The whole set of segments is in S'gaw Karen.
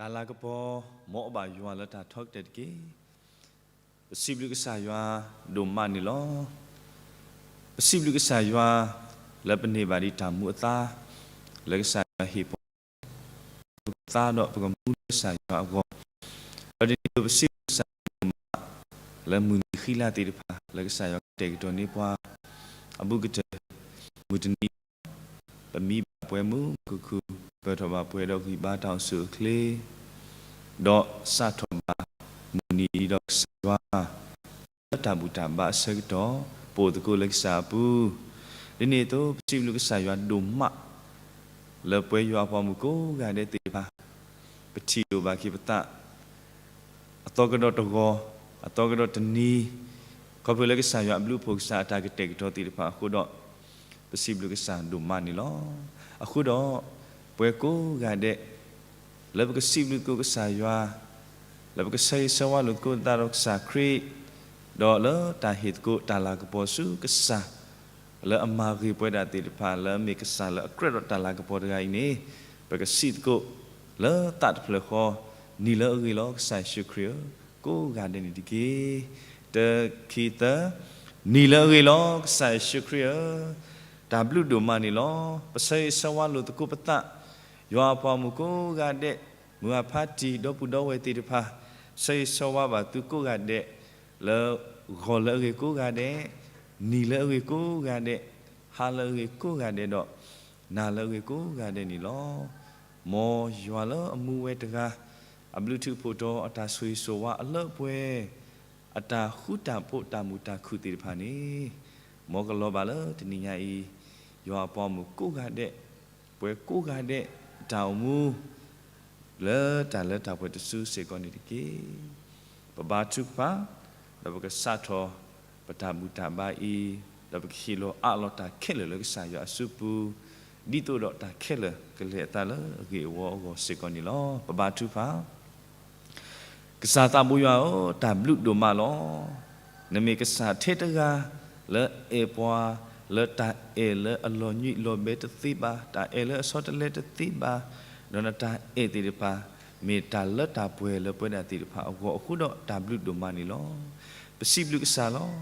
တၢ်လၤကပီၤ မ်အဘၣ်ယွၤလၢတၢ်ထီကတၢၢ်တက့ၢ်. ပစံးဘျုးကစၢ်ယွၤဒိၣ်မးန့ၣ်လီၤ. ပစံးဘျုးကစၢ်ယွၤ လၢပန့ၢ်ဘၣ်ဒံးတၢ်မူအသါ လၢကစၢ်ယွၤဟ့ၣ်ပှၤ ပကသါဒီးပကမူလၢကစၢ်ယွၤအဂီၢ်, ဒီးဒ်န့ၣ်အသိးပစံးဘျုးကစၢ်ယွၤဒိၣ်မး လၢမုၢ်နံၤဃံလၤသ့ၣ်တဖၣ် လၢကစၢ်ယွၤကတဲာ်ကတီၤန့ၢ်ပှၤ အဘူးကတၢၢ် မုၢ်တနံၤ ပမံဘၣ်ပှဲၤမုာ်မုာ်ခုၣ်ခုၣ် ပၢၢ်ထီၣ်ဘၣ်ပှဲၤဒီးဂံၢ်ဘါတၢ်အိၣ်ဆူၣ်အိၣ်ချ့ ဒီးစးထီၣ်ဘၣ်မုၢ်နံၤအံၤဒီးကစၢ်ယွၤ လၢတၢ်ဘူၣ်တၢ်ဘါအဆၢကတီၢ် ပအိၣ်သကိးလၢကစၢ်အပူၤ, ဒ်န့ၣ်အသိး ပစံးဘျုးကစၢ်ယွၤဒိၣ်မး လၢပဝဲယွၤအပှၤမုၣ်ကိးဂၤဒဲးသ့ၣ်တဖၣ် ပထံၣ်လိာ်ဘၣ်က့ၤပသး အသီကဒီးတဂီၤ, အသီကဒီးတနံၤ, ခီဖျိလၢကစၢ်ယွၤအဘျုးအဖှိၣ် ကစၢ်အတၢ်ကတဲာ်ကတီၤသ့ၣ်တဖၣ်အဃိဒီး ပစံးဘျုးကစၢ်ဒိၣ်မးန့ၣ်လီၤ. အဃိဒီး ပဝဲကိးဂၤဒဲး လၢပကစံးဘျုးသကိးကစၢ်ယွၤ, လၢပကဆၢဂ့ၤဆၢဝါလိာ်သကိးသးဒီးကစၢ်ခရံာ်, ဒီးလၢတၢ်ဟ့ၣ်သကိးတၢ်လၤကပီၤဆူကစၢ် လၢအမၤဂ့ၤပဝဲဒၣ်သ့ၣ်တဖၣ် လၢအမ့ၢ်ကစၢ်လၢအကြၢးဒီးတၢ်လၤကပီၤတဂၤအံၤန့ၣ် ပကစံးသကိး လၢသးတဖျၢၣ်ဃီ နံၤလၢအဂ့ၤလီၤ ကစၢ်ယ့ၣ်ၡူးခရံာ်ဧၢ, ကိးဂၤဒဲးန့ၣ်တက့ၢ်. တၢ ခံ သၢ, နံၤလၢအဂ့ၤလီၤ ကစၢ်ယ့ၣ်ၡူးခရံာ်ဧၢ, တၢ်ဘျုးဒိၣ်မးန့ၣ်လီၤ. ပဆၢဂ့ၤဆၢဝါလိာ်သကိးပသး ယွၤအပှၤမုၣ်ကိးဂၤဒဲး, မုၢ်အဖါတံၢ် ဒီပုၢ်ဒီဝဲၢ်သ့ၣ်တဖၣ်, ဆၢဂ့ၤဆၢဝါဘၣ်သုကိးဂၤဒဲး, လၢဂီၤလၢအဂ့ၤကိးဂၤဒဲး, နံၤလၢအဂ့ၤကိးဂၤဒဲး, ဟါလၢအဂ့ၤကိးဂၤဒဲးဒီး နၤလၢအဂ့ၤကိးဂၤဒဲးန့ၣ်လီၤ. မ်ယွၤလၢအမူဝဲတဂၤ, အဘျုးထူးဖှိၣ်တီၤ အတၢ်ဆိၣ်ဂ့ၤဆိၣ်ဝါအလၢအပှဲၤ, အတၢ်ဃူတၢ်ဖိးတၢ်မုာ်တၢ်ခုၣ်သ့ၣ်တဖၣ်န့ၣ်, မ်ကလီၤဘၣ်လၢတနံၤညါအံၤ, ယွၤအပှၤမုၣ်ကိးဂၤဒဲး, ပှၤကိးဂၤဒဲး, တၢ်အိၣ်မူ လၢတၢ်လၢတၢ်ပှဲၤတစုစ့ၢ်ကီးန့ၣ်တက့ၢ်. ပဘါထုကဖၣ်, ဒီးပကစးထီၣ် ပတၢ်ဘူၣ်တၢ်ဘါအံၤ, ဒီးပကဟ့ၣ်လီၤအးလီၤတၢ်ခဲလၢာ်လၢကစၢ်ယွၤအစုပူၤ, ဒ်သိးဒီးတၢ်ခဲလၢာ်ကလဲၤအသးလၢအဂ့ၤအဝီအဂီၢ်စ့ၢ်ကီးန့ၣ်လီၤ. ပဘါထုကဖၣ် ကစၢ်သးဘိယွၤဧၢ, တၢ်ဘျုးဒိၣ်မးလီၤ. နမ့ၢ်ကစၢ်ထဲတဂၤ လၢအဲၣ်ပှၤ, လၢတၢ်အဲၣ်လၢအလီၤညွံးလီၤဘဲတသ့ဘၣ်, တၢ်အဲၣ်လၢအဆီတလဲတသ့ဘၣ်, ဒီးနတၢ်အဲၣ်သ့ၣ်တဖၣ် မ့ၢ်တၢ်လၢတၢ်ပှဲၤလၢပဝဲဒၣ်သ့ၣ်တဖၣ်အဂီၢ်အဃိဒီး တၢ်ဘျုးဒိၣ်မးန့ၣ်လီၤ. ပစံးဘျုးကစၢ်လီၤ.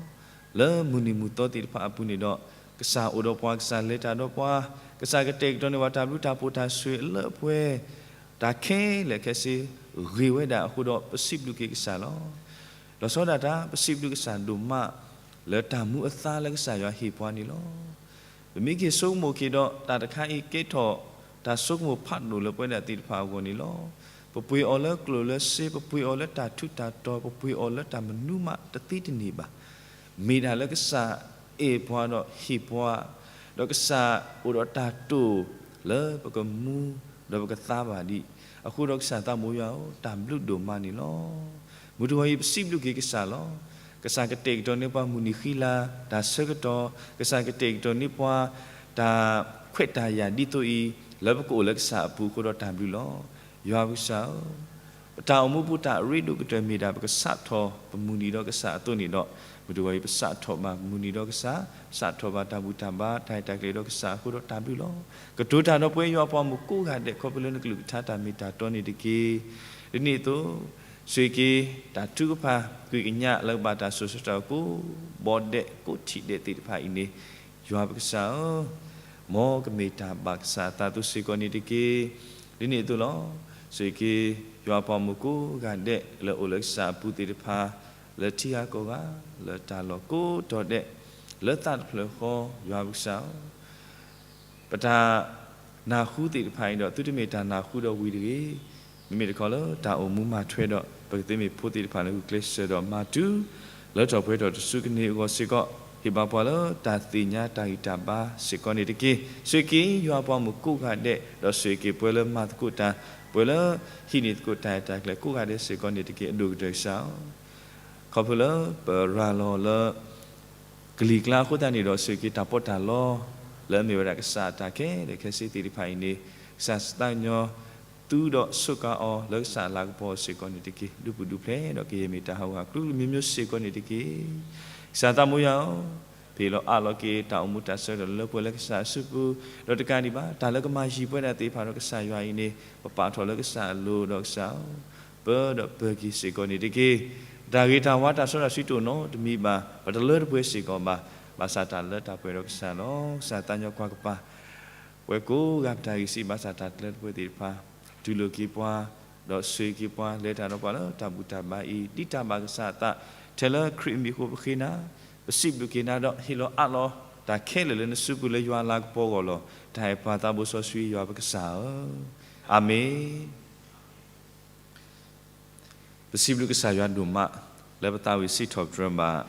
လၢမုၢ်နံၤမုၢ်သီသ့ၣ်တဖၣ်အပူၤန့ၣ်ဒီး, ကစၢ်အိၣ်ဒီးပှၤ, ကစၢ်လဲၤတၢ်ဒီးပှၤ, ကစၢ်ကတဲာ်ကတီၤန့ၢ်ပှၤတၢ်ဘျုးတၢ်ဖှိၣ်တၢ်ဆိၣ်ဂ့ၤအလၢအပှဲၤ, တၢ်ခဲလၢာ်ခဲဆ့ဂ့ၤဝဲဒၣ်အဃိဒီး ပစံးဘျုးက့ၤကစၢ်လီၤ. လီၤဆီဒၣ်တၢ် ပစံးဘျုးကစၢ်ဒိၣ်မး လၢတၢ်မူအသါလၢကစၢ်ယွၤဟ့ၣ်ပှၤန့ၣ်လီၤ. ပမ့ၢ်က့ၤဆိကမိၣ်က့ၤဒီး တၢ်တခါအံၤကဲထီၣ် တၢ်ဆိကမိၣ်ဖးဒိၣ်လၢပဝဲဒၣ်သ့ၣ်တဖၣ်အဂီၢ်န့ၣ်လီၤ. ပပှ့ၤအီၤလၢကျိၣ်လၢစ့, ပပှ့ၤအီၤလၢတၢ်ထူးတၢ်တီၤ, ပပှ့ၤအီၤလၢတၢ်မနုၤမးတသ့တန့ၢ်ဘၣ်. မ့ၢ်ဒၣ်လၢကစၢ်အဲၣ်ပှၤဒီးဟ့ၣ်ပှၤ, ဒီးကစၢ်အိၣ်ဒီးတၢ်တိာ်လၢပကမူ ဒီးပကသါဘၣ်ဒံး, အဃိဒီးကစၢ်သးဘိယွၤဧၢ, တၢ်ဘျုးဒိၣ်မးန့ၣ်လီၤ. မုၢ်တဂီၤအံၤပစံးဘျုးက့ၤကစၢ်လီၤ. ကစၢ်ကတဲာ်ကတီၤန့ၢ်ပှၤမုၢ်နံၤဃံလၤ တၢ်ဆၢကတီၢ်, ကစၢ်ကတဲာ်ကတီၤန့ၢ်ပှၤ တၢ်ခွဲးတၢ်ယာ်ဒ်သိးအံၤ လၢပကအိၣ်လၢကစၢ်အပူၤအဃိဒီးတၢ်ဘျုးလီၤ. ယွၤပကစၢ်ဧၢ, ပတၢ်အိၣ်မူပူၤတၢ်အရ့ဒိၣ်ကတၢၢ်မ့ၢ်ဒၣ် ပကစးထီၣ်ပမုၢ်နံၤဒီးကစၢ်အသိးန့ၣ်ဒီး, မုၢ်တဂီၤအံၤပစးထီၣ်ဘၣ်မုၢ်နံၤဒီးကစၢ်, ပစးထီၣ်ဘၣ်တၢ်ဘူၣ်တၢ်ဘါ တၢ်အဲၣ်တၢ်ကျဲၤဒီးကစၢ်အဃိဒီးတၢ်ဘျုးလီၤ. ကတိၤတၢ်ဒီးပဝဲယွၤအပှၤမုၣ်ကိးဂၤဒဲး ခီဖျိလၢနကလုၢ်ကထါတၢ်မ့ၢ်တၢ်တီန့ၣ်တက့ၢ်. ဒ်န့ၣ်အသိး ဆိၣ်ဂ့ၤက့ၤ တၢ်ထုကဖၣ် ကွံာ်ကညးလၢကဘၣ်တၢ်စိၤဆၢကတီၢ်ကိးဘီဒဲးကိးထံၣ်ဒဲးသ့ၣ်တဖၣ်အံၤန့ၣ်, ယွၤပကစၢ်ဧၢ, မ်ကမ့ၢ်တၢ်ဘၣ်ကစၢ်အသးအသိးစ့ၢ်ကီးန့ၣ်တက့ၢ်. ဒ်န့ၣ်အသိးလီၤ. ဆိၣ်ဂ့ၤက့ၤ ယွၤအပှၤမုၣ်ကိးဂၤဒဲး လၢအိၣ်လၢကစၢ်အပူၤသ့ၣ်တဖၣ် လၢထံဂၤကီၢ်ဂၤ လၢတၢ်လီၢ်ကိးတီၤဒဲး လၢသးတဖျၢၣ်ဃီ ယွၤပကစၢ်ဧၢ ပတၢ်နၢ်ဟူသ့ၣ်တဖၣ်အံၤဒီး သုတမ့ၢ်တၢ်နၢ်ဟူဒီးဝံၤတဂ့ၤ. မ့မ့ၢ်တခီလၢတၢ်အိၣ်မူမၤထွဲဒီး ပကသ့မ့ၢ်ဖိသ့ၣ်တဖၣ်လၢဂုာ်ကျဲးစၢးဒီးမၤတုၤ လၢထီၣ်ပှဲၤထီၣ်တစုကန့ၢ်အဂီၢ်စ့ၢ်ကီး, ဟ့ၣ်ဘၣ်ပှၤလၢတၢ်သ့ၣ်ညါတၢ်ဂံၢ်တၢ်ဘါစ့ၢ်ကီးန့ၣ်တက့ၢ်. ဆိၣ်ဂ့ၤက့ၤယွၤအပှၤမုၣ်ကိးဂၤဒဲး, ဒီးဆိၣ်ဂ့ၤက့ၤပှၤလၢမၤသကိးတၢ်, ပှၤလၢဟံးန့ၢ်သကိးတၢ်အဲၣ်တၢ်ကျဲၤကိးဂၤဒဲးစ့ၢ်ကီးန့ၣ်တက့ၢ်. အဒိၣ်ကတၢၢ်ကစၢ်ဧၢ, ခီဖျိလၢပရၤလီၤလၢ ကလံၤကျါအဃိသတးန့ၣ်ဒီး ဆိၣ်ဂ့ၤက့ၤတၢ်ပီးတၢ်လီ လၢအမ့ၢ်ဝဲဒၣ်ကစၢ်အတၢ်ခဲလၢာ်ခဲဆ့သ့ၣ်တဖၣ်အံၤန့ၣ်, ကစၢ်သးကညီၤသုဒီးစူးကါအီၤလၢကစၢ်အလၤကပီၤစ့ၢ်ကီးန့ၣ်တက့ၢ်. ဒုးပူၤဒုးဖျဲးဒီးကယဲၢ်မ့ၢ်တၢ်ဟးဂူာ်ဟးကျူး မ့ၢ်မျိုးမျိုးစ့ၢ်ကီးန့ၣ်တက့ၢ်. ကစၢ်သးဘိယွၤဧၢ, ပ ဟ့ၣ်လီၤအးလီၤက့ၤတၢ်အိၣ်မူတၢ်ဆၢကတီၢ်လၢပှဲၤလၢကစၢ်အစုပူၤ, ဒီးတကးဒံးဘၣ် တၢ်လၢကမၤယံၤပဝဲဒၣ်သ့ၣ်တဖၣ်ဒီးကစၢ်ယွၤအံၤန့ၣ် ပပာ်ထီၣ်လၢကစၢ်အလိၤဒီးကစၢ်ဧၢ, ပၢဒီးပၢၤက့ၤစ့ၢ်ကီးန့ၣ်တက့ၢ်. တၢ်ဂ့ၤတၢ်ဝါတၢ်စီတၢ်ဆှံတအိၣ်နီတမံၤဘၣ်, ပတလၢတပှဲၤစ့ၢ်ကီးဘၣ်, ဘၣ်ဆၣ်တၢ်လၢတၢ်ပှဲၤဒီးကစၢ်လီၤ. ကစၢ်သးညီကွၢ်ကပၤ ပှၤကိးဂၤပတၢ်ဂံၢ်စံးဘၣ်ဆၣ်တၢ်တလၢတပှဲၤသ့ၣ်တဖၣ်, တူၢ်လိာ်က့ၤပှၤ, ဒီးဆိၣ်ဂ့ၤက့ၤပှၤ, လဲၤတၢ်ဒီးပှၤလၢတၢ်ဘူၣ်တၢ်ဘါအံၤ, ဒ်တၢ်ဘၣ်ကစၢ်အသး, ထဲလၢခရံာ်အမံၤအဃိပဃ့နၤ, ပစံးဘျုးက့ၤနၤဒီးဟ့ၣ်လီၤအးလီၤ တၢ်ခဲလၢာ်လၢနစုပူၤလၢယွၤအလၤကပီၤအဂီၢ်လီၤ. တၢ်အဲၣ်ပှၤသးဘိစီဆှံယွၤပကစၢ်ဧၢ, အၤမ့ၣ်. ပစံးဘျုးကစၢ်ယွၤဒိၣ်မး လၢပသးဝံၣ်စံးထီၣ်ပတြၢၤဘၣ်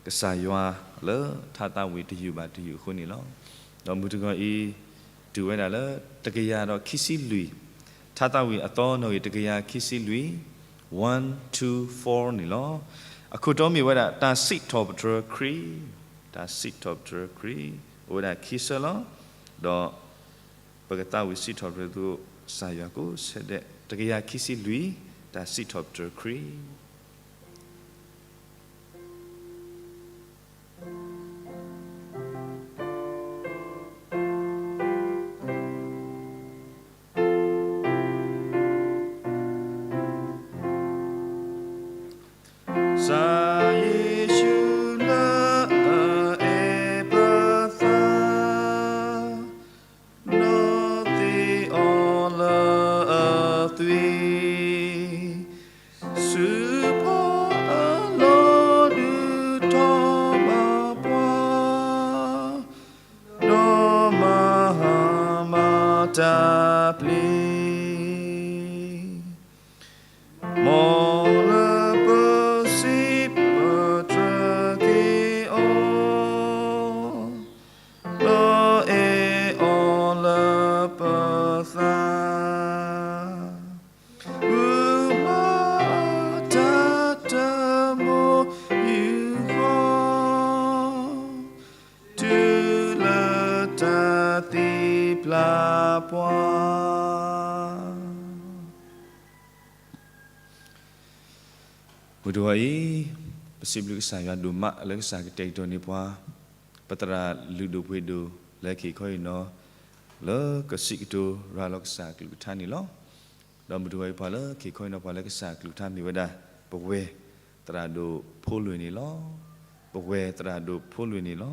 ကစၢ်ယွၤလၢထါသးဝံၣ်တယုၢ်ဘၣ်တယုၢ်အဃိန့ၣ်လီၤ. ဒီးမုၢ်တဂီၤအံၤ တုၤဝဲဒၣ်လၢ တကယၤဒီးခံဆံလွံၢ်, ထါသးဝံၣ်အသီနီၣ်ဂံၢ်တကယၤခံဆံလွံၢ်, one two four န့ၣ်လီၤ. အခိၣ်တီမ့ၢ်ဝဲဒၣ် တၢ်စံးထီၣ်ပတြၢၤခရံာ်, တၢ်စံးထီၣ်ပတြၢၤခရံာ်, အိၣ်ဝဲဒၣ်ခံဆၢလီၤ. ဒီး ပကသးဝံၣ်စံးထီၣ်ပတြၢၤသကိး ကစၢ်ယွၤကိးဆၢဒဲး, တကယၤခံဆံလွံၢ်, တၢ်စံးထီၣ်ပတြၢၤခရံာ်. ကစၢ်ယ့ၣ်ၡူးလၢအအဲၣ်ပသး, ဒီးသ့ၣ်အီၤလၢအသွံၣ်, ဆူပှၤအလီၢ်ဒုးထီၣ်ဘၣ်ပှၤ, ဒီးမၤဟါမၢ်တၢ်ပျံၤ, မ်လၢပစံးပတြၢၤက့ၤအီၤ, ဒီးအဲၣ်အီၤလၢပသး, မၤတၢ်တၢ်မိၢ်ယူၢ်ဃီ, တုၤလၢတၢ်သံပျၢ်ပှၤ. မုၢ်တဂီၤအံၤ, ပစံးဘျုးကစၢ်ယွၤဒိၣ်မးလၢကစၢ်ကတဲာ်ကတီၤန့ၢ်ပှၤ ပသရၣ်လုၢ်ဒိၣ်ပှ့ၤဒိၣ်လၢက့ၤခီအံၤနီၤ, လၢကစံးကတိၤရၤလီၤကစၢ်အကလုၢ်ကထါန့ၣ်လီၤ. ဒီးမုၢ်တဂီၤအံၤ ပှၤလၢက့ၤခီအံၤနီၤပှၤလၢကစၢ်အကလုၢ်ကထါမ့ၢ်ဝဲဒၣ် ပဝဲၢ်သရၣ်ဒိၣ်ဖိလွံၢ်န့ၣ်လီၤ. ပဝဲၢ်သရၣ်ဒိၣ်ဖိလွံၢ်န့ၣ်လီ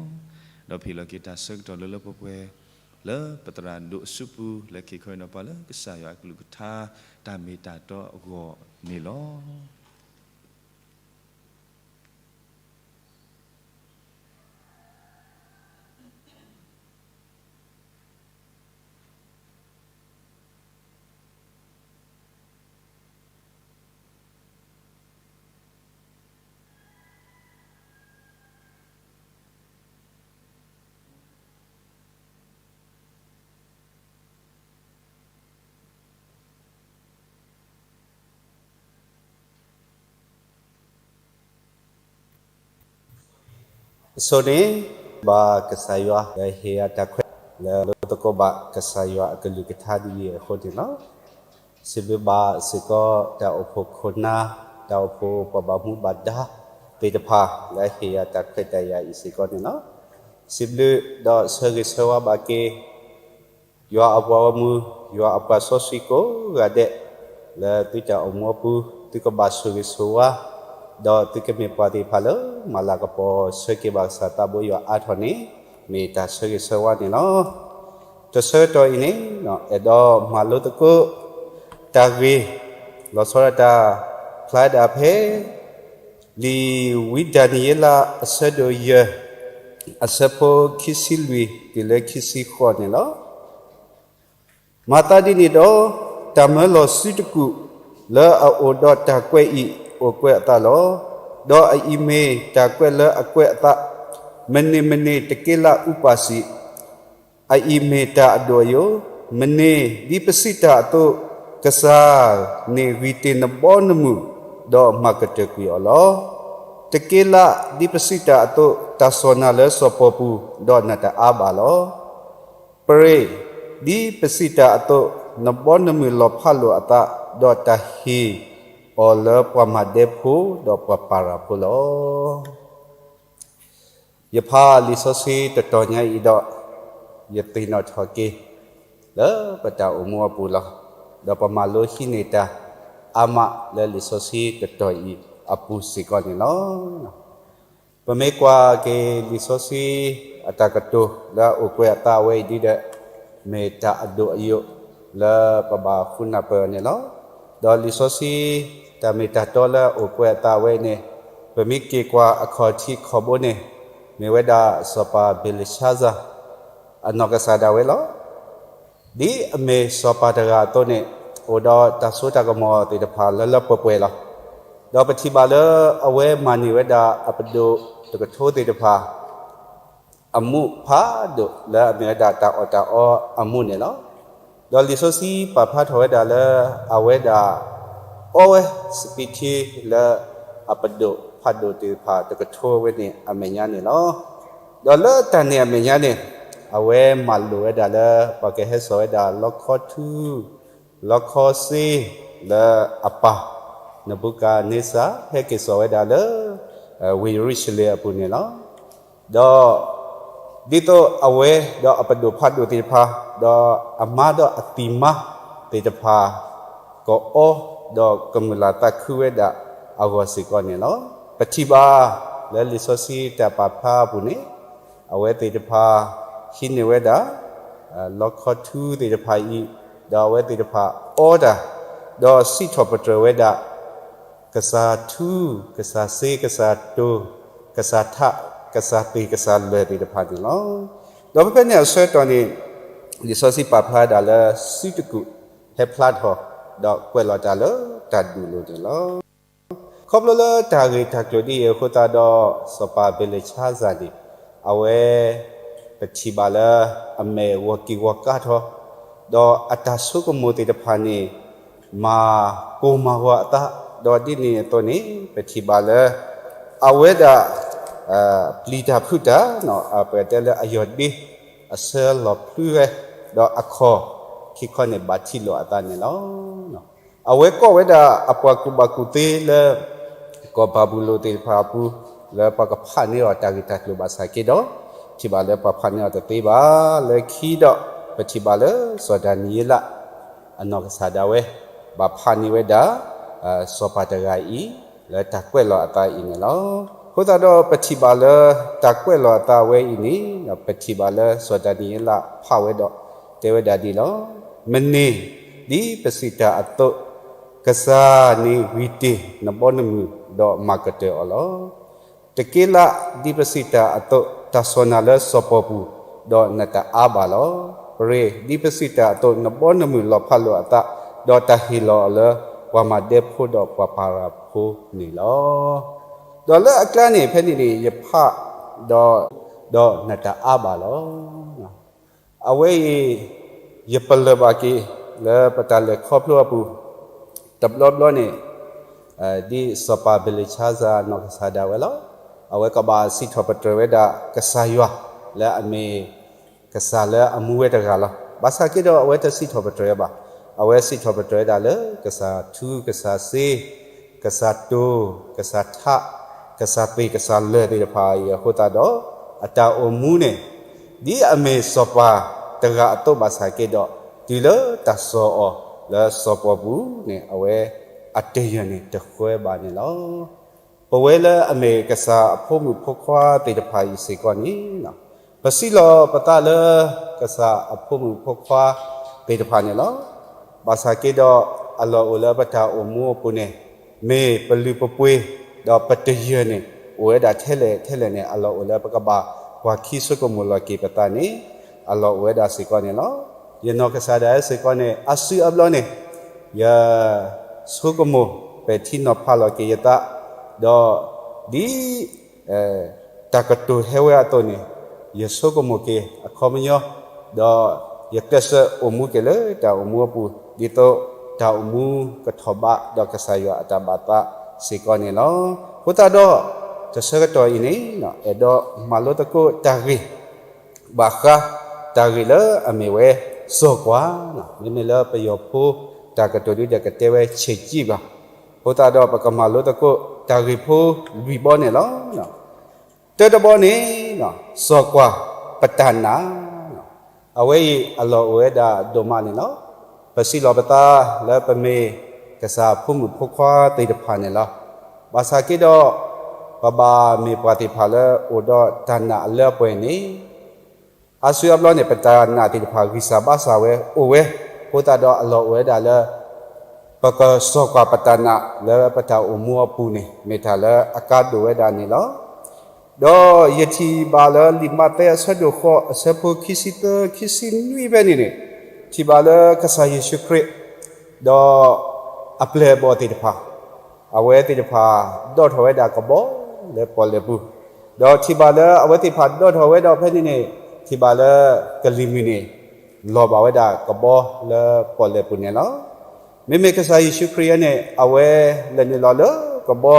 ၤ. ဒီးပဟ့ၣ်လီၤက့ၤတၢ်ဆၢကတီၢ်လၢလၢပှဲၤပှဲၤ လၢပသရၣ်ဒိၣ်အစုပူၤလၢက့ၤခီအံၤနီၤပှၤလၢကစၢ်ယွၤအကလုၢ်ကထါ တၢ်မ့ၢ်တၢ်တီအဂီၢ်န့ၣ်လီၤ. အဆိန့ၣ် ဘၣ်ကစၢ်ယွၤလၢဟ့ၣ်ယၤတၢ်ခွဲး လၢလိသကိးဘၣ်ကစၢ်ယွၤအကလုၢ်ကထါဒ်အံၤအဃိန့ၣ်လီၤ. စံးဘျုးဘၣ်စ့ၢ်ကီးတၢ်အိၣ်ဖှိၣ်ခိၣ်နၢ်, တၢ်အိၣ်ဖှိၣ်ပှၤဘၣ်မူဘၣ်ဒါသ့ၣ်တဖၣ် လၢဟ့ၣ်ယၤတၢ်ခွဲးတၢ်ယာ်အံၤစ့ၢ်ကီးန့ၣ်လီၤ. စံးဘျုးဒီးဆၢဂ့ၤဆၢဝါဘၣ်က့ၤ ယွၤအပှၤဂီၢ်မုၢ်, ယွၤအပှၤစီဆှံကိးဂၤဒဲး, လၢသုတၢ်အိၣ်မူအပူၤ သုကဘၣ်ဆိၣ်ဂ့ၤဆိၣ်ဝါ, ဒီးသုကမ့ၢ်ပှၤသ့ၣ်တဖၣ်လၢမၤလၤကပီၤဆၢက့ၤဘၣ်ကစၢ်သးဘိယွၤအါထီၣ်န့ၣ် မ့ၢ်တၢ်ဆၢဂ့ၤဆၢဝါန့ၣ်လီၤ. တဆၢကတီၢ်အံၤန့ၣ် အဲၣ်ဒိးမၤလိသကိး တၢ်ဂ့ၢ် လီၤဆီဒၣ်တၢ် ဖျါဒၣ်ဖဲ လံာ်ဝံဒၤနံးယ့လး အဆၢဒိၣ်ယဲၢ် အဆၢဖိခံဆံလွံၢ် တုၤလၢခံဆံဃိးန့ၣ်လီၤ. မၤသးဒ်န့ၣ်ဒီး တၢ်မၢလီၤစုတကူာ် လၢအအိၣ်ဒီးတၢ်ကွဲးအံၤ အိၣ်ကွဲးအသးလီၤ. ဒီးအအံၤမ့ၢ်တၢ်ကွဲးလၢအကွဲးအသး, မန့ၢ်မန့ၢ်တက့လးအူပၢ်စံး, အအံၤမ့ၢ်တၢ်အဒိၣ်အယိာ်, မန့ၢ်ဒ်ပစံးတၢ်အသိး, ကစၢ်န့ၣ်ဂံၢ်တ့ၢ်နဘီနမုၢ်, ဒီးမၤကတၢၢ်ကွံာ်အီၤလီၤ. တက့လးဒ်ပစံးတၢ်အသိး, တၢ်စီၢ်နၤလၢစီၤပီၤပူၤ, ဒီးနတအါဘၣ်လီၤ. ပရ့ၣ်ဒ်ပစံးတၢ်အသိး, နဘီနမုၢ်လီၤဖးလိာ်အသး, ဒီးတၢ်ဟ့ၣ်အီၤလၢပှၤမၤဒဲဖိ, ဒီးပှၤပၤရၤဖိလီၤ. ယဖးလံာ်စီဆှံတတီၤညါအံၤဒီး, ယသ့ၣ်နီၣ်ထီၣ်က့ၤ လၢပတၢ်အိၣ်မူအပူၤလီၤ. ဒီးပမၤလိဟံးန့ၢ်တၢ်အါမးလၢလံာ်စီဆှံတတီၤအံၤအပူၤစ့ၢ်ကီးန့ၣ်လီၤ. ပမ့ၢ်ကွၢ်က့ၤလံာ်စီဆှံအတၢ်ကတိၤလၢအအိၣ်ကွဲးအသးအဝဲအံၤဒ်ဒီး, မ့ၢ်တၢ်အဒိၣ်အယိာ်လၢပဘၣ်ဃုနၢ်ပၢၢ်အီၤန့ၣ်လီၤ. ဒီးလံာ်စီဆှံတၢ်မ့ၢ်တၢ်တီလၢအအိၣ်ကွဲးအသးအဝဲအံၤန့ၣ်, ပမ့ၢ်က့ၤကွၢ်အခီၣ်ထံးခီၣ်ဘိန့ၣ်, မ့ၢ်ဝဲဒၣ်စီၤပၤဘ့လၡါစၤ အနီၢ်ကစၢ်ဒၣ်ဝဲလီၤ. ဒ်အမ့ၢ်စီၤပၤတဂၤအသိးန့ၣ်, အိၣ်ဒီးတၢ်စိတၢ်ကမီၤသ့ၣ်တဖၣ်လၢလၢပှဲၤပှဲၤလီၤ. ဒီးပထံၣ်ဘၣ်လၢအဝဲမၤန့ၢ်ဝဲဒၣ်အပဒိၣ်တကထိသ့ၣ်တဖၣ် အမူးဖးဒိၣ်လၢအမ့ၢ်ဝဲဒၣ်တၢ်အီၣ်တၢ်အီအမူးန့ၣ်လီၤ. ဒီးလံာ်စီဆှံပာ်ဖျါထီၣ်ဝဲဒၣ်လၢအဝဲဒၣ် အီဝဲစပံးထံလၢ အပဒိၣ်ဖးဒိၣ်သ့ၣ်တဖၣ်တကထိဝဲန့ၣ်အမဲာ်ညါန့ၣ်လီၤ. ဒီးလၢတၢ်န့ၣ်အမဲာ်ညါန့ၣ်, အဝဲမၤလိာ်ဝဲဒၣ်လၢပှၤကဟဲစိာ်ဝဲဒၣ်လီခီထူ လီခီစ့ လၢအပၢ် နဘူကၤန့စၢ် ဟဲက့ၤစိာ်ဝဲဒၣ်လၢ ဝ့ၢ်ယရူၤၡလ့ၣ်အပူၤန့ၣ်လီၤ. ဒီးဒ်သိးအဝဲဒီးအပဒိၣ်ဖးဒိၣ်သ့ၣ်တဖၣ်, ဒီးအမါဒီးအသံၣ်မါသ့ၣ်တဖၣ် ကအီဒီးကမုာ်လၤသးခုဝဲဒၣ်အဂီၢ်စ့ၢ်ကီးန့ၣ်လီၤ. ပထံၣ်ဘၣ်လၢလံာ်စီဆှံတၢ်ပာ်ဖျါအပူၤန့ၣ်, အဝဲသ့ၣ်တဖၣ်ဟံးန့ၢ်ဝဲဒၣ် လီခီထူသ့ၣ်တဖၣ်အံၤ, ဒီးအဝဲသ့ၣ်တဖၣ်အီတၢ်, ဒီးစံးထီၣ်ပတြၢၤဝဲဒၣ် ကစၢ်ထူ, ကစၢ်စ့, ကစၢ်တိၢ်, ကစၢ်ထး, ကစၢ်သ့ၣ်ကစၢ်လၢၢ်သ့ၣ်တဖၣ်န့ၣ်လီၤ. ဒီးဖဲဖဲန့ၣ်အဆၢကတီၢ်န့ၣ်, လံာ်စီဆှံပာ်ဖျါဒၣ်လၢစုတကူၣ်ဟဲဖျါထီၣ်, ဒီးကွဲးလီၤတၢ်လၢတၢ်ဒူၣ်လိၤန့ၣ်လီၤ. ခီဖျိလၢတၢ်ဂ့ၢ်တၢ်ကျိၤဒ်အံၤအဃိသတးဒီး, စီၤပၤဘ့လၡါစၤန့ၣ်, အဝဲ ပထံၣ်ဘၣ်လၢအမဲာ်ဂီၤက့ၤဂီၤကါထီၣ်, ဒီးအတၢ်ဆိကမိၣ်သ့ၣ်တဖၣ်န့ၣ် မၤကိၢ်မၤဂီၤအသး, ဒီးဒ်န့ၣ်အသိးန့ၣ် ပထံၣ်ဘၣ်လၢ အဝဲဒၣ် ပျံၤတၢ်ဖုးတၢ်, ပတဲလၢအယီၢ်ဒ့ အဆၢလီၤဖျုးဝဲ, ဒီးအခီၣ်ခံခီန့ၣ်ဘၣ်ထံးလိာ်အသးန့ၣ်လီၤ. အဝဲကိးဝဲဒၣ်အပှၤကူၣ်ဘၣ်ကူၣ်သ့လၢ ကီၢ်ဘၤဘူလိၣ်သ့ၣ်တဖၣ်အပူၤ, လၢပှၤကဖးန့ၢ်အီၤတၢ်ဂ့ၢ်တၢ်ကျိၤဘၣ်ဆၣ်က့ဒီး, ထံၣ်ဘၣ်လၢပှၤဖးန့ၢ်အီၤတသ့ဘၣ်. လၢခံဒီး ပထံၣ်ဘၣ်လၢစီၤဒၤနံးယ့လး အနီၢ်ကစၢ်ဒၣ်ဝဲ ဘၣ်ဖးန့ၢ်ဝဲဒၣ် စီၤပၤတဂၤအံၤ လၢတၢ်ကွဲးလီၤအသးအံၤန့ၣ်လီၤ. အဃိသတးဒီးပထံၣ်ဘၣ်လၢတၢ်ကွဲးလီၤအသးဝဲအံၤန့ၣ်, ပထံၣ်ဘၣ်လၢစီၤဒၤနံးယ့လးဖးဝဲဒီးတဲဝဲဒၣ်ဒ်လီၤ. မန့ၢ်ဒ်ပစံးတၢ်အသိး, ကစၢ်န့ၣ်ဂံၢ်တ့ၢ်နဘီနမုၢ်ဒီးမၤကတၢၢ်အီၤလီၤ. တက့လးဒ်ပစံးတၢ်အသိး, တၢ်စိာ်နၤလၢစီၤပီၣ်ပူၤ, ဒီးနတအါဘၣ်လီၤ. ပရ့ၣ်ဒ်ပစံးတၢ်အသိး, နဘီနမုၢ်လီၤဖးလိာ်အသး, ဒီးတၢ်ဟ့ၣ်လီၤအီၤလၢပှၤမၤဒဲဖိဒီးပှၤပၤရၤဖိန့ၣ်လီၤ. ဒီးလၢအကျါန့ၣ်ဖဲန့ၣ်န့ၣ် ယဖးဒီး, ဒီးနတအါဘၣ်လီၤ. အဝဲအံၤ ယပလၢၢ်ဘၣ်က့ၤလၢပတၢ်လဲၤခီဖျိအပူၤ တဘျီဘျီန့ၣ်, ဒ်စီၤပၤဘ့လ့ၡါစၤနီၢ်ကစၢ်ဒၣ်ဝဲလီၤ. အဝဲကဘၣ်စံးထီၣ်ပတြၢၤဝဲဒၣ်ကစၢ်ယွၤလၢအမ့ၢ် ကစၢ်လၢအမူဝဲတဂၤလီၤ. ဘၣ်ဆၣ်က့ဒီးအဝဲတစံးထီၣ်ပတြၢၤဘၣ်. အဝဲစံးထီၣ်ပတြၢၤဝဲဒၣ်လၢကစၢ်ထူ, ကစၢ်စ့, ကစၢ်တိၢ်, ကစၢ်ထး, ကစၢ်သ့ၣ်ကစၢ်လၢၢ်သ့ၣ်တဖၣ်အံၤအဃိသတးဒီး, အတၢ်အိၣ်မူန့ၣ် ဒ်အမ့ၢ်စီၤပၤတဂၤအသိးဘၣ်ဆၣ်က့ဒီး, တုၤလၢတၢ်စိာ်အီၤလၢစီၤပီၣ်ပူၤန့ၣ် အဝဲအတယၢၢ်န့ၣ်တဃၢဘၣ်န့ၣ်လီၤ. ပဝဲလၢအမ့ၢ်ကစၢ်အဖိမုၣ်ဖိခွါသ့ၣ်တဖၣ်အံၤစ့ၢ်ကီးန့ၣ်, ပစံးလီၤပသးလၢကစၢ်အဖိမုၣ်ဖိခွါသ့ၣ်တဖၣ်န့ၣ်လီၤ. ဘၣ်ဆၣ်က့ဒီးအလီၢ်အိၣ်လၢပတၢ်အိၣ်မူအပူၤန့ၣ်, မ့ၢ်ပလုၢ်ပပှ့ၤ, ဒီးပတယၢၢ်န့ၣ် အိၣ်ဝဲဒၣ်ထဲလဲၣ်ထဲလဲၣ်န့ၣ် အလီၢ်အိၣ်လၢပကဘၣ်ကွၢ်ခံဆိကမိၣ်လီၤက့ၤပသးန့ၣ်, အလီၢ်အိၣ်ဝဲဒၣ်စ့ၢ်ကီးန့ၣ်လီၤ. ယနီၢ်ကစၢ်ဒၣ်ဝဲစ့ၢ်ကီးန့ၣ် အါစုအါဘျီန့ၣ်, ယဆိကမိၣ်ပဲာ်ထံနီၤဖးလီၤက့ၤယသး, ဒီးဒ် တၢ်ကတိၤဟဲဝဲအသိးန့ၣ်, ယဆိကမိၣ်က့ၤအခီပညီ, ဒီးယကျဲးစၢးအိၣ်မူက့ၤလၢတၢ်အိၣ်မူအပူၤ, ဒ်သိးတၢ်အိၣ်မူကထီၣ်ဘးဒီးကစၢ်ယွၤအတၢ်ဘၣ်သးစ့ၢ်ကီးန့ၣ်လီၤ. အဃိသတးဒီး, တဆၢကတီၢ်အံၤန့ၣ်, အဲၣ်ဒိးမၤလိသကိးတၢ်ဂ့ၢ် ဘၣ်ဃးတၢ်ဂ့ၢ်လၢအမ့ၢ်ဝဲ စီၤကွၢ်, မ့မ့ၢ်လၢပယီၤဖိတၢ်ကတိၤဒ်ဒီးကတဲဝဲ ဆဲးကံၣ်ဘၣ်. အဃိသတးဒီးပကမၤလိသကိးတၢ်ဂ့ၢ်ဖိလွံၢ်ဘီန့ၣ်လီၤ. တၢတဘီန့ၣ် စီၤကွၢ်ပတၢ်နာ်, အဝဲအံၤအလီၢ်အိၣ်ဝဲဒၣ်ဒိၣ်မးန့ၣ်လီၤ. ပစံးလီၤပသးလၢပမ့ၢ်ကစၢ်ဖိမုၣ်ဖိခွါသ့ၣ်တဖၣ်န့ၣ်လီၤ. ဘၣ်ဆၣ်က့ဒီး ပဘၣ်မ့ၢ်ပှၤသ့ၣ်တဖၣ်လၢအိၣ်ဒီးတၢ်နာ်အလၢအပှဲၤန့ၣ် အါစုအါဘျီန့ၣ် ပတၢ်နာ်သ့ၣ်တဖၣ်ဂံၢ်စၢ်ဘါစၢ်ဝဲအိၣ်ဝဲ, အဃိသတးဒီးအလီၢ်အိၣ်ဝဲဒၣ်လၢ ပကစီၤကွၢ်ပတၢ်နာ်လၢပတၢ်အိၣ်မူအပူၤန့ၣ် မ့ၢ်တၢ်လၢအကါဒိၣ်ဝဲဒၣ်န့ၣ်လီၤ. ဒီးယထံၣ်ဘၣ်လၢလံာ်မးသဲအဆၢဒိၣ်ဃိး အဆၢဖိခံဆံသၢ ခံဆံနွံဖဲန့ၣ်န့ၣ်, ထံၣ်ဘၣ်လၢကစၢ်ယ့ၣ်ၡူးခရံာ် ဒီးအပျဲၢ်အဘီၣ်သ့ၣ်တဖၣ်, အဝဲသ့ၣ်တဖၣ်ဒီၣ်ထီၣ်ဝဲဒၣ်ကဘီလၢပီၣ်လဲၣ်ပူၤ, ဒီးထံၣ်ဘၣ်လၢအဝဲသ့ၣ်တဖၣ်ဒီၣ်ထီၣ်ဝဲဒီးဖဲန့ၣ်န့ၣ်, ထံၣ်ဘၣ်လၢကလံၤမုၢ်န့ၣ် လီၤဘၣ်ဝဲဒၣ်ကဘီလၢပီၣ်လဲၣ်ပူၤန့ၣ်လီၤ. မ့မ့ၢ်ကစၢ်ယ့ၣ်ၡူးခရံာ်အံၤန့ၣ် အဝဲလဲၤနုာ်လီၤလၢကဘီ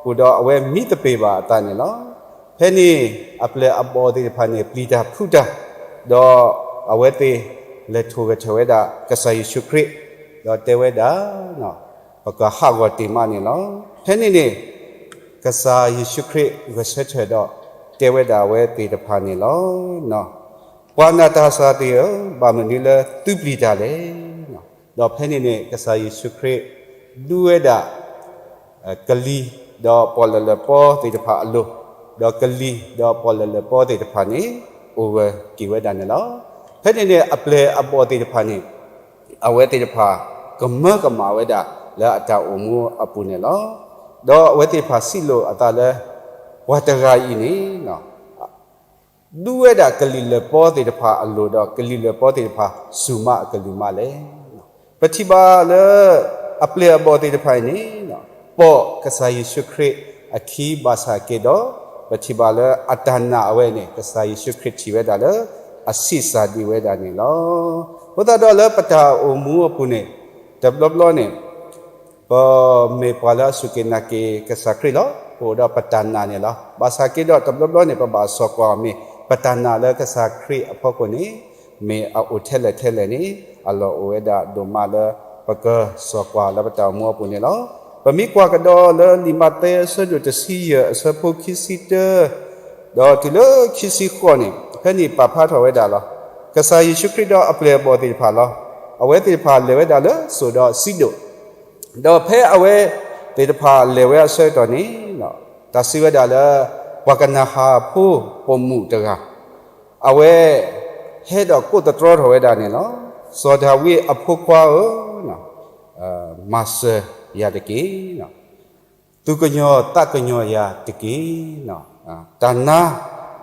ပူၤဒီးအဝဲမံသပ့ၤဘၣ်အသးန့ၣ်လီၤ. ဖဲန့ၣ်အပျဲၢ်အဘီၣ်သ့ၣ်တဖၣ်န့ၣ် ပျံၤတၢ်ဖုးတၢ်, ဒီးအဝဲသ့ၣ်လဲၤထိၣ်ဂဲၤထၢၣ်ဝဲဒၣ်ကစၢ်ယ့ၣ်ၡူးခရံာ်, ဒီးတဲဝဲဒၣ် ပကဟးဂီၤတ့ၢ်မးန့ၣ်လီၤ. ဖဲန့ၣ်န့ၣ် ကစၢ်ယ့ၣ်ၡူးခရံာ်ဂဲၤဆၢထၢၣ်ဒီးတဲဝဲဒၣ်အဝဲသ့ၣ်တဖၣ်န့ၣ်လီၤ. ပှၤနာ်တၢ်ဆၢသ့ၣ်ဧၢ, ဘၣ်မနုၤလၢသုပျံၤတၢ်လဲၣ်. ဒီးဖဲန့ၣ်န့ၣ် ကစၢ်ယ့ၣ်ၡူးခရံာ်ဒူဝဲဒၣ် ကလံၤဒီးပီၣ်လဲၣ်လဲၣ်ပီသ့ၣ်တဖၣ်အလိၤ, ဒီးကလံၤဒီးပီၣ်လဲၣ်လဲၣ်ပီသ့ၣ်တဖၣ်န့ၣ် အိၣ်ဂၢၢ်က့ၤဝဲဒၣ်န့ၣ်လီၤ. ဖဲန့ၣ်န့ၣ် အပျဲၢ်အဘီၣ်သ့ၣ်တဖၣ်န့ၣ် အဝဲသ့ၣ်တဖၣ်ကမၢကမၣ်ဝဲဒၣ်လၢအတၢ်အိၣ်မူအပူၤန့ၣ်လီၤ. ဒီးအဝဲသ့ၣ်တဖၣ်စံးလိာ်အသးလၢ ပှၤတဂၤအံၤန့ၣ် ဒူဝဲဒၣ်ကလံၤလဲၢ်ပီသ့ၣ်တဖၣ်အလိၤ, ဒီးကလံၤလဲၢ်ပီသ့ၣ်တဖၣ်စူၢ်မးအကလုၢ်မးလဲၣ်. ပထံၣ်ဘၣ်လၢ အပျဲၢ်အဘီၣ်သ့ၣ်တဖၣ်အံၤန့ၣ် ပိာ်ကစၢ်ယ့ၣ်ၡူးခရံာ်အခံဘၣ်ဆၣ်က့ဒီး ပထံၣ်ဘၣ်လၢအတၢ်နာ်အဝဲန့ၣ် ကစၢ်ယ့ၣ်ၡူးခရံာ်ထံၣ်ဝဲဒၣ်လၢအဆံးစၢ်ဒံးဝဲဒၣ်န့ၣ်လီၤ. အဃိသတးဒီးလၢပတၢ်အိၣ်မူအပူၤန့ၣ် တဘျီဘျီန့ၣ် ပမ့ၢ်ပှၤလၢအစူၢ်က့ၤနာ်က့ၤကစၢ်ခရံာ်လီၤ. ပအိၣ်ဒီးပတၢ်နာ်န့ၣ်လီၤ. ဘၣ်ဆၣ်က့ဒီးတဘျီဘျီန့ၣ် ပဘၣ်စီၤကွၢ်မ့ၢ်ပတၢ်နာ်လၢကစၢ်ခရံာ်အဖီခိၣ်န့ၣ် မ့ၢ်အအိၣ်ထဲလဲၣ်ထဲလဲၣ်န့ၣ် အလီၢ်အိၣ်ဝဲဒၣ်ဒိၣ်မးလၢ ပကစီၤကွၢ်လၢပတၢ်အိၣ်မူအပူၤန့ၣ်လီၤ. ပမ့ၢ်ကွၢ်ကဒီးလၢလံာ်မးသဲအဆၢဒိၣ်တဆံယဲၢ်အဆၢဖိခံဆံတၢ ဒီးတုၤလၢခံဆံဃိးန့ၣ် ဖဲန့ၣ်ပာ်ဖျါထီၣ်ဝဲဒၣ်လီၤ. ကစၢ်ယ့ၣ်ၡူးခရံာ်ဒီးအပျဲၢ်အဘီၣ်သ့ၣ်တဖၣ်လီၤ. အဝဲသ့ၣ်တဖၣ်လဲၤဝဲဒၣ်လၢစိၣ်ဒီးစံဒိၣ်, ဒီးဖဲအဝဲသ့ၣ်တဖၣ်လဲၤဝဲအဆၢကတီၢ်န့ၣ် တၢ်စံးဝဲဒၣ်လၢ ပှၤကနၤဧၣ်ဖိပိာ်မုၣ်တဂၤ အဝဲ ဟဲဒီးကိးသတြီထီၣ်ဝဲဒၣ်န့ၣ်လီၤ. စီၤဒၤဝံးအဖိခွါဧၢ, မၤစၢၤယၤတက့ၢ်. သူၣ်ကညီၤသးကညီၤယၤတက့ၢ်. တၢ်နါ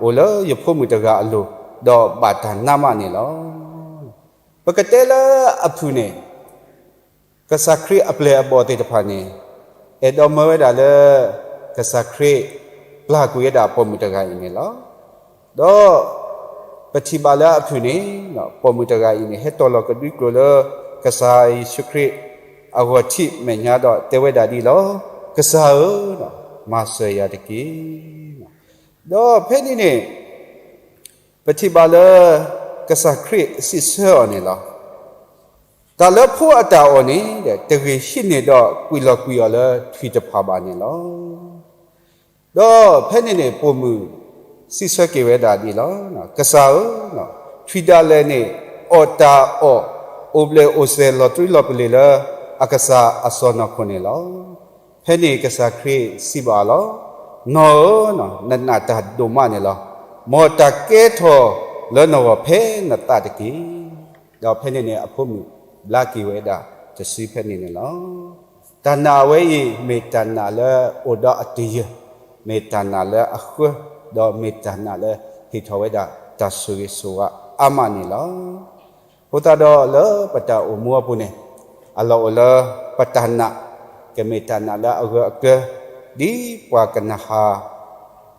အိၣ်လၢယဖိမုၣ်တဂၤအလိၤ, ဒီးဘၣ်တၢ်နါမးန့ၣ်လီၤ. ပကတဲလၢအဖုၣ်န့ၣ် ကစၢ်ခရံာ်အပျဲၢ်အဘီၣ်သ့ၣ်တဖၣ်န့ၣ် အဲၣ်ဒိးမၢဝဲဒၣ်လၢ ကစၢ်ခရံာ်ပျၢ်ကွံာ်ဝဲဒၣ်ပိာ်မုၣ်တဂၤအံၤန့ၣ်လီၤ. ဒီးပထံၣ်ဘၣ်လၢအဖုၣ်န့ၣ် ပိာ်မုၣ်တဂၤအံၤန့ၣ် ဟဲတီၤလီၤကဒွံကျိာ်လၢ ကစၢ်ယ့ၣ်ၡူးခရံာ်အဂီၢ်ထံးမဲာ်ညါဒီးတဲဝဲဒၣ်ဒ်အံၤလီၤ, ကစၢ်ဧၢ, မၤစၢၤယၤတက့ၢ်. ဒီးဖဲန့ၣ်န့ၣ် ပထံၣ်ဘၣ်လၢ ကစၢ်ခရံာ်စံးဆၢအီၤန့ၣ်လီၤ. တၢ်လၢဖိအတၢ်အီၣ်န့ၣ် တဂ့ၤဟံးန့ၢ်ဒီးကွံာ်လီၤကွံာ်အီၤလၢထွံၣ်တဖၣ်ဘၣ်န့ၣ်လီၤ. ဒီးဖဲန့ၣ်န့ၣ် ပိာ်မုၣ်စံးဆၢက့ၤဝဲဒၣ်ဒ်အံၤလီၤ, ကစၢ်ဧၢ, ထွံၣ်ဒၣ်လဲာ်န့ၣ် အီၣ်တၢ်အီၣ် အိၣ်ဘျဲၣ်အိၣ်စဲၤလီၤတံၢ်လီၤပလ့ၤလၢ အကစၢ်အစီၢ်နီၤခိၣ်န့ၣ်လီၤ. ဖဲန့ၣ်ကစၢ်ခရံာ်စံးဘၣ်အီၤလီၤ, နီၢ်ဧၢ, နနာ်တၢ်ဒိၣ်မးန့ၣ်လီၤ. မ်တၢ်ကဲထီၣ်လၢနဂီၢ်ဖဲနသးတက့ၢ်. ဒီးဖဲန့ၣ်န့ၣ် အဖိမုၣ်ဘျါက့ၤဝဲဒၣ်တစုဖဲန့ၣ်န့ၣ်လီၤ. တၢ်နာ်အဝဲအံၤ မ့ၢ်တၢ်နာ်လၢအိၣ်ဒီးအတယၢၢ်, မ့ၢ်တၢ်နာ်လၢအဃၢ, ဒီးမ့ၢ်တၢ်နာ်လၢဟ့ၣ်ထီၣ်ဝဲဒၣ်တၢ်ဆိၣ်ဂ့ၤဆိၣ်ဝါအါမးန့ၣ်လီၤ. အဃိသတးဒီးလၢပတၢ်အိၣ်မူအပူၤန့ၣ် အလီၢ်အိၣ်လၢပတၢ်နာ် ကမ့ၢ်တၢ်နာ်လၢအဂၢၢ်အကျၢၤ ဒ်ပှၤကနၤဧၣ်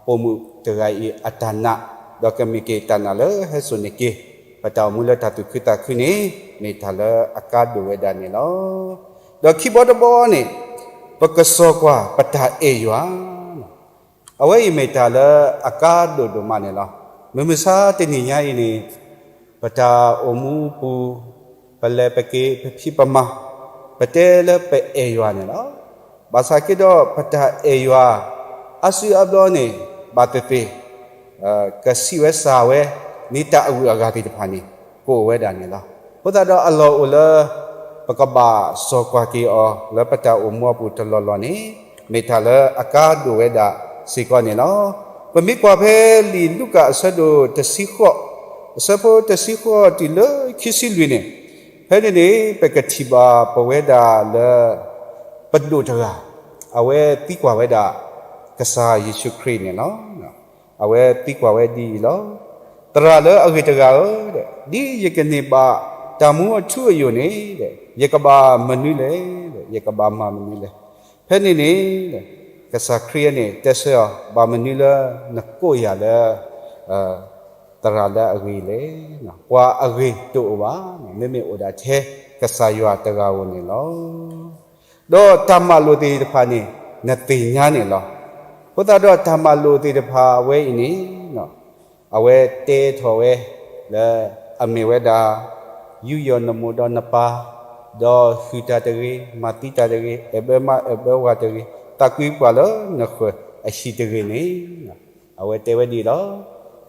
ပိာ်မုၣ်တဂၤအံၤအတၢ်နာ်, ဒီးကမ့ၢ်က့ၤတၢ်နာ်လၢဟဲစိာ်န့ၢ်က့ၤ ပတၢ်အိၣ်မူလၢတၢ်သူၣ်ခုသးခုန့ၣ် မ့ၢ်တၢ်လၢအကါဒိၣ်ဝဲဒၣ်န့ၣ်လီၤ. ဒီးခံဘီတဘီန့ၣ် ပကစီၤကွၢ်ပတၢ်အဲၣ်ယွၤ အဝဲအံၤမ့ၢ်တၢ်လၢအကါဒိၣ်ဒိၣ်မးန့ၣ်လီၤ. မုၢ်မဆါတနံၤညါအံၤန့ၣ် ပတၢ်အိၣ်မူပူၤ ပလဲၤပက့ၤ ပဖံးပမၤ ပတဲလၢပအဲၣ်ယွၤန့ၣ်လီၤ. ဘၣ်ဆၣ်က့ဒီးပတၢ်အဲၣ်ယွၤ အါစုအါဘျီန့ၣ် ဘၣ်သ့ၣ်သ့ၣ် ကစံးဝဲစှၤဝဲန့ၣ် တၢ်အဂုၤအဂၤသ့ၣ်တဖၣ်န့ၣ် ကအိၣ်ဝဲဒၣ်န့ၣ်လီၤ. အဃိသတးဒီးအလီၢ်အိၣ်လၢ ပကဘၣ်စီၤကွၢ်က့ၤအီၤ လၢပတၢ်အိၣ်မူအပူၤတလီၢ်လီၢ်န့ၣ် မ့ၢ်တၢ်လၢအကါဒိၣ်ဝဲဒၣ်စ့ၢ်ကီးန့ၣ်လီၤ. ပမ့ၢ်ကွၢ်ဖဲလံာ်လူၤကၣ်အဆၢဒိၣ်တဆံဃိး, အဆၢဖိတဆံဃိးတုၤလၢခံဆံလွံၢ်န့ၣ်, ဖဲန့ၣ်န့ၣ် ပကထံၣ်ဘၣ်ပဝဲဒၣ်လၢ ပဒိၣ်တဂၤ အဝဲသံကွၢ်ဝဲဒၣ် ကစၢ်ယ့ၣ်ၡူးခရံာ်န့ၣ်လီၤ. အဝဲသံကွၢ်ဝဲဒ်အံၤလီၤ. သရၣ်လၢအဂ့ၤတဂၤဧၢ, ဒ်ယကန့ၢ်ဘၣ်တၢ်မူအထူအယိာ်န့ၣ်, ယကဘၣ်မနုၤလဲၣ်, ယကဘၣ်မၤမနုၤလဲၣ်. ဖဲန့ၣ်န့ၣ် ကစၢ်ခရံာ်န့ၣ် တဲဆၢအီၤ ဘၣ်မနုၤလၢနကိးယၤလၢ သရၣ်လၢအဂ့ၤလဲၣ်. ပှၤအဂ့ၤတအိၣ်ဘၣ်, မ့မ့ၢ်အိၣ်ဒၣ်ထဲကစၢ်ယွၤတဂၤဧိၤန့ၣ်လီၤ. ဒီးတၢ်မၤလိာ်သ့ၣ်တဖၣ်န့ၣ် နသ့ၣ်ညါန့ၣ်လီၤ. အဃိသတးဒီးတၢ်မၤလိာ်သ့ၣ်တဖၣ်အဝဲအံၤန့ၣ် အဝဲတဲထီၣ်ဝဲလၢ အမ့ၢ်ဝဲဒၣ် ယူးယီၣ်နမိၢ်ဒီးနပၢ်, ဒီးဟုၣ်တၢ်တဂ့ၤ, မၤသံတၢ်တဂ့ၤ, အဲၣ်ဘၢမါအဲၣ်ဘၢဝၤတဂ့ၤ, သးကွံပှၤလၢနဃၢၤအဟံၣ်တဂ့ၤန့ၣ်, အဝဲတဲဝဲဒ်အံၤလီၤ.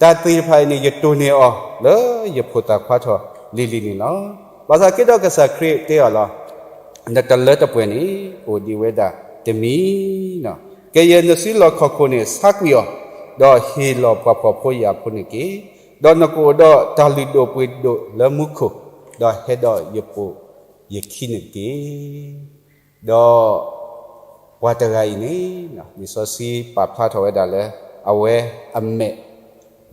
တၢ်သ့ၣ်တဖၣ်အံၤန့ၣ် ယတိၢ်န့ၢ်အီၤလၢယဖိသၣ်ခွါထီၣ်လံၤလံၤန့ၣ်လီၤ. ဘၣ်ဆၣ်က့ဒီးကစၢ်ခရံာ်တဲအီၤလီၤ. နတလၢတပှဲၤန့ၣ် အိၣ်ဒံးဝဲဒၣ်တမံၤ, ကယဲၢ်နစုလီၢ်ခီၣ်ခိၣ်န့ၣ် ဆါကွံာ်အီၤ, ဒီးဟ့ၣ်လီၤပှၤဖှီၣ်ဖိယာ်ဖိန့ၣ်တက့ၢ်. ဒီးနကအိၣ်ဒီးတၢ်လုၢ်ဒိၣ်ပှ့ၤဒိၣ်လၢမူခိၣ်, ဒီးဟဲဒီးယပိာ်ယခံန့ၣ်တက့ၢ်. ဒီးပှၤတဂၤအံၤန့ၣ် လံာ်စီဆှံပာ်ဖျါထီၣ်ဝဲဒၣ်လၢ အဝဲအမဲာ်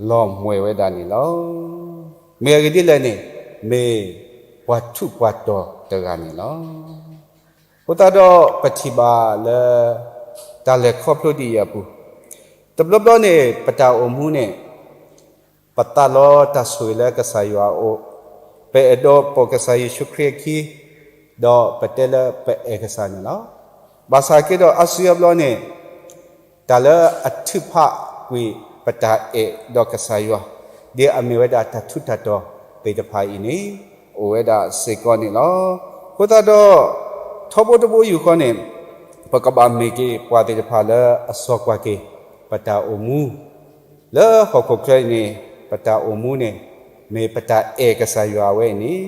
လီၤမှဲၤဝဲဒၣ်န့ၣ်လီၤ. မ့ၢ်အဂ့ၢ်ဒ်လဲၣ်န့ၣ်, မ့ၢ်ပှၤထူးပှၤတီၤတဂၤန့ၣ်လီၤ. အဃိသတးဒီးပထံၣ်ဘၣ်လၢ တၢ်လဲၤခီဖျိဒ်အံၤအပူၤ, တဘျီဘျီန့ၣ် ပတၢ်အိၣ်မူန့ၣ် ပသးလီတၢ်ဆိၣ်ဂ့ၤလၢကစၢ်ယွၤအအိၣ်, ပအဲၣ်ဒိးပိာ်ကစၢ်ယ့ၣ်ၡူးခရံာ်အခံ, ဒီးပတဲလၢပအဲၣ်ကစၢ်န့ၣ်လီၤ. ဘၣ်ဆၣ်က့ဒီးအါစုအါဘျီန့ၣ် တၢ်လၢအထုးဖးကွံာ်ပတၢ်အဲၣ်ဒီးကစၢ်ယွၤ, ဒ်အမ့ၢ်ဝဲဒၣ်တၢ်ထူးတၢ်တီၤသ့ၣ်တဖၣ်အံၤန့ၣ် အိၣ်ဝဲဒၣ်စ့ၢ်ကီးန့ၣ်လီၤ. အဃိသတးဒီး ထီဘိတဘိယူၢ်ဃီန့ၣ် ပကဘၣ်မ့ၢ်က့ၤပှၤသ့ၣ်တဖၣ်လၢအစီၤကွၢ်က့ၤ ပတၢ်အိၣ်မူ လၢဟီၣ်ခိၣ်ချၢအံၤန့ၣ် ပတၢ်အိၣ်မူန့ၣ် မ့ၢ်ပတၢ်အဲၣ်ကစၢ်ယွၤအဝဲအံၤန့ၣ်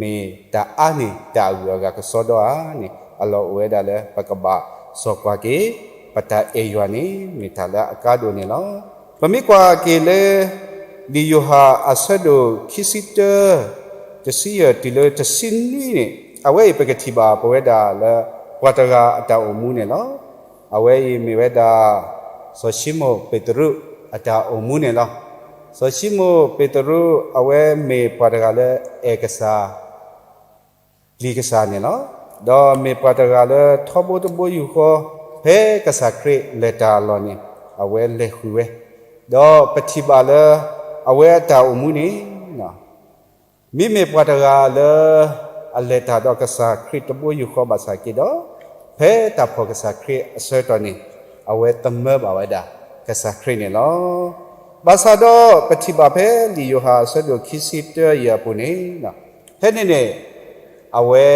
မ့ၢ်တၢ်အါန့ၢ်တၢ်အဂုၤအဂၤကစီဒီဧါန့ၣ် အလီၢ်အိၣ်ဝဲဒၣ်လၢပကဘၣ်စီၤကွၢ်က့ၤ ပတၢ်အဲၣ်ယွၤန့ၣ် မ့ၢ်တၢ်လၢအကါဒိၣ်န့ၣ်လီၤ. ပမ့ၢ်ကွၢ်က့ၤလၢ လံာ်ယိၤဟၣ်အဆၢဒိၣ်ခံဆံတၢ တဆံယဲၢ်တုၤလၢတဆံနွံန့ၣ် အဝဲအံၤပကထံၣ်ဘၣ်ပဝဲဒၣ်လၢ ပှၤတဂၤအတၢ်အိၣ်မူန့ၣ်လီၤ. အဝဲအံၤမ့ၢ်ဝဲဒၣ် စီၤၡံမိၣ်ပ့းတရူးအတၢ်အိၣ်မူန့ၣ်လီၤ. စီၤၡံမိၣ်ပ့းတရူး အဝဲမ့ၢ်ပှၤတဂၤလၢအဲၣ်ကစၢ် ပျံၤကစၢ်န့ၣ်လီၤ. ဒီးမ့ၢ်ပှၤတဂၤလၢထီဘိတဘိယူၢ်ဃီ ဖဲကစၢ်ခရံာ်လဲၤတၢ်အလီၢ်န့ၣ် အဝဲလဲၤဃုာ်ဝဲ, ဒီးပထံၣ်ဘၣ်လၢ အဝဲအတၢ်အိၣ်မူန့ၣ် မ့မ့ၢ်ပှၤတဂၤလၢ အလဲၤတၢ်ဒီးကစၢ်ခရံာ်တဘိယူၢ်ဃီဘၣ်ဆၣ်က့ဒီး ဖဲတၢ်ဖှီၣ်ကစၢ်ခရံာ်အဆၢကတီၢ်န့ၣ် အဝဲသမၢဘၣ်ဝဲဒၣ်ကစၢ်ခရံာ်န့ၣ်လီၤ. ဘၣ်ဆၣ်ဒီးပထံၣ်ဘၣ်ဖဲလံာ်ယိၤဟၣ်အဆၢဒိၣ်ခံဆံတၢအံၤအပူၤန့ၣ် ဖဲန့ၣ်န့ၣ် အဝဲ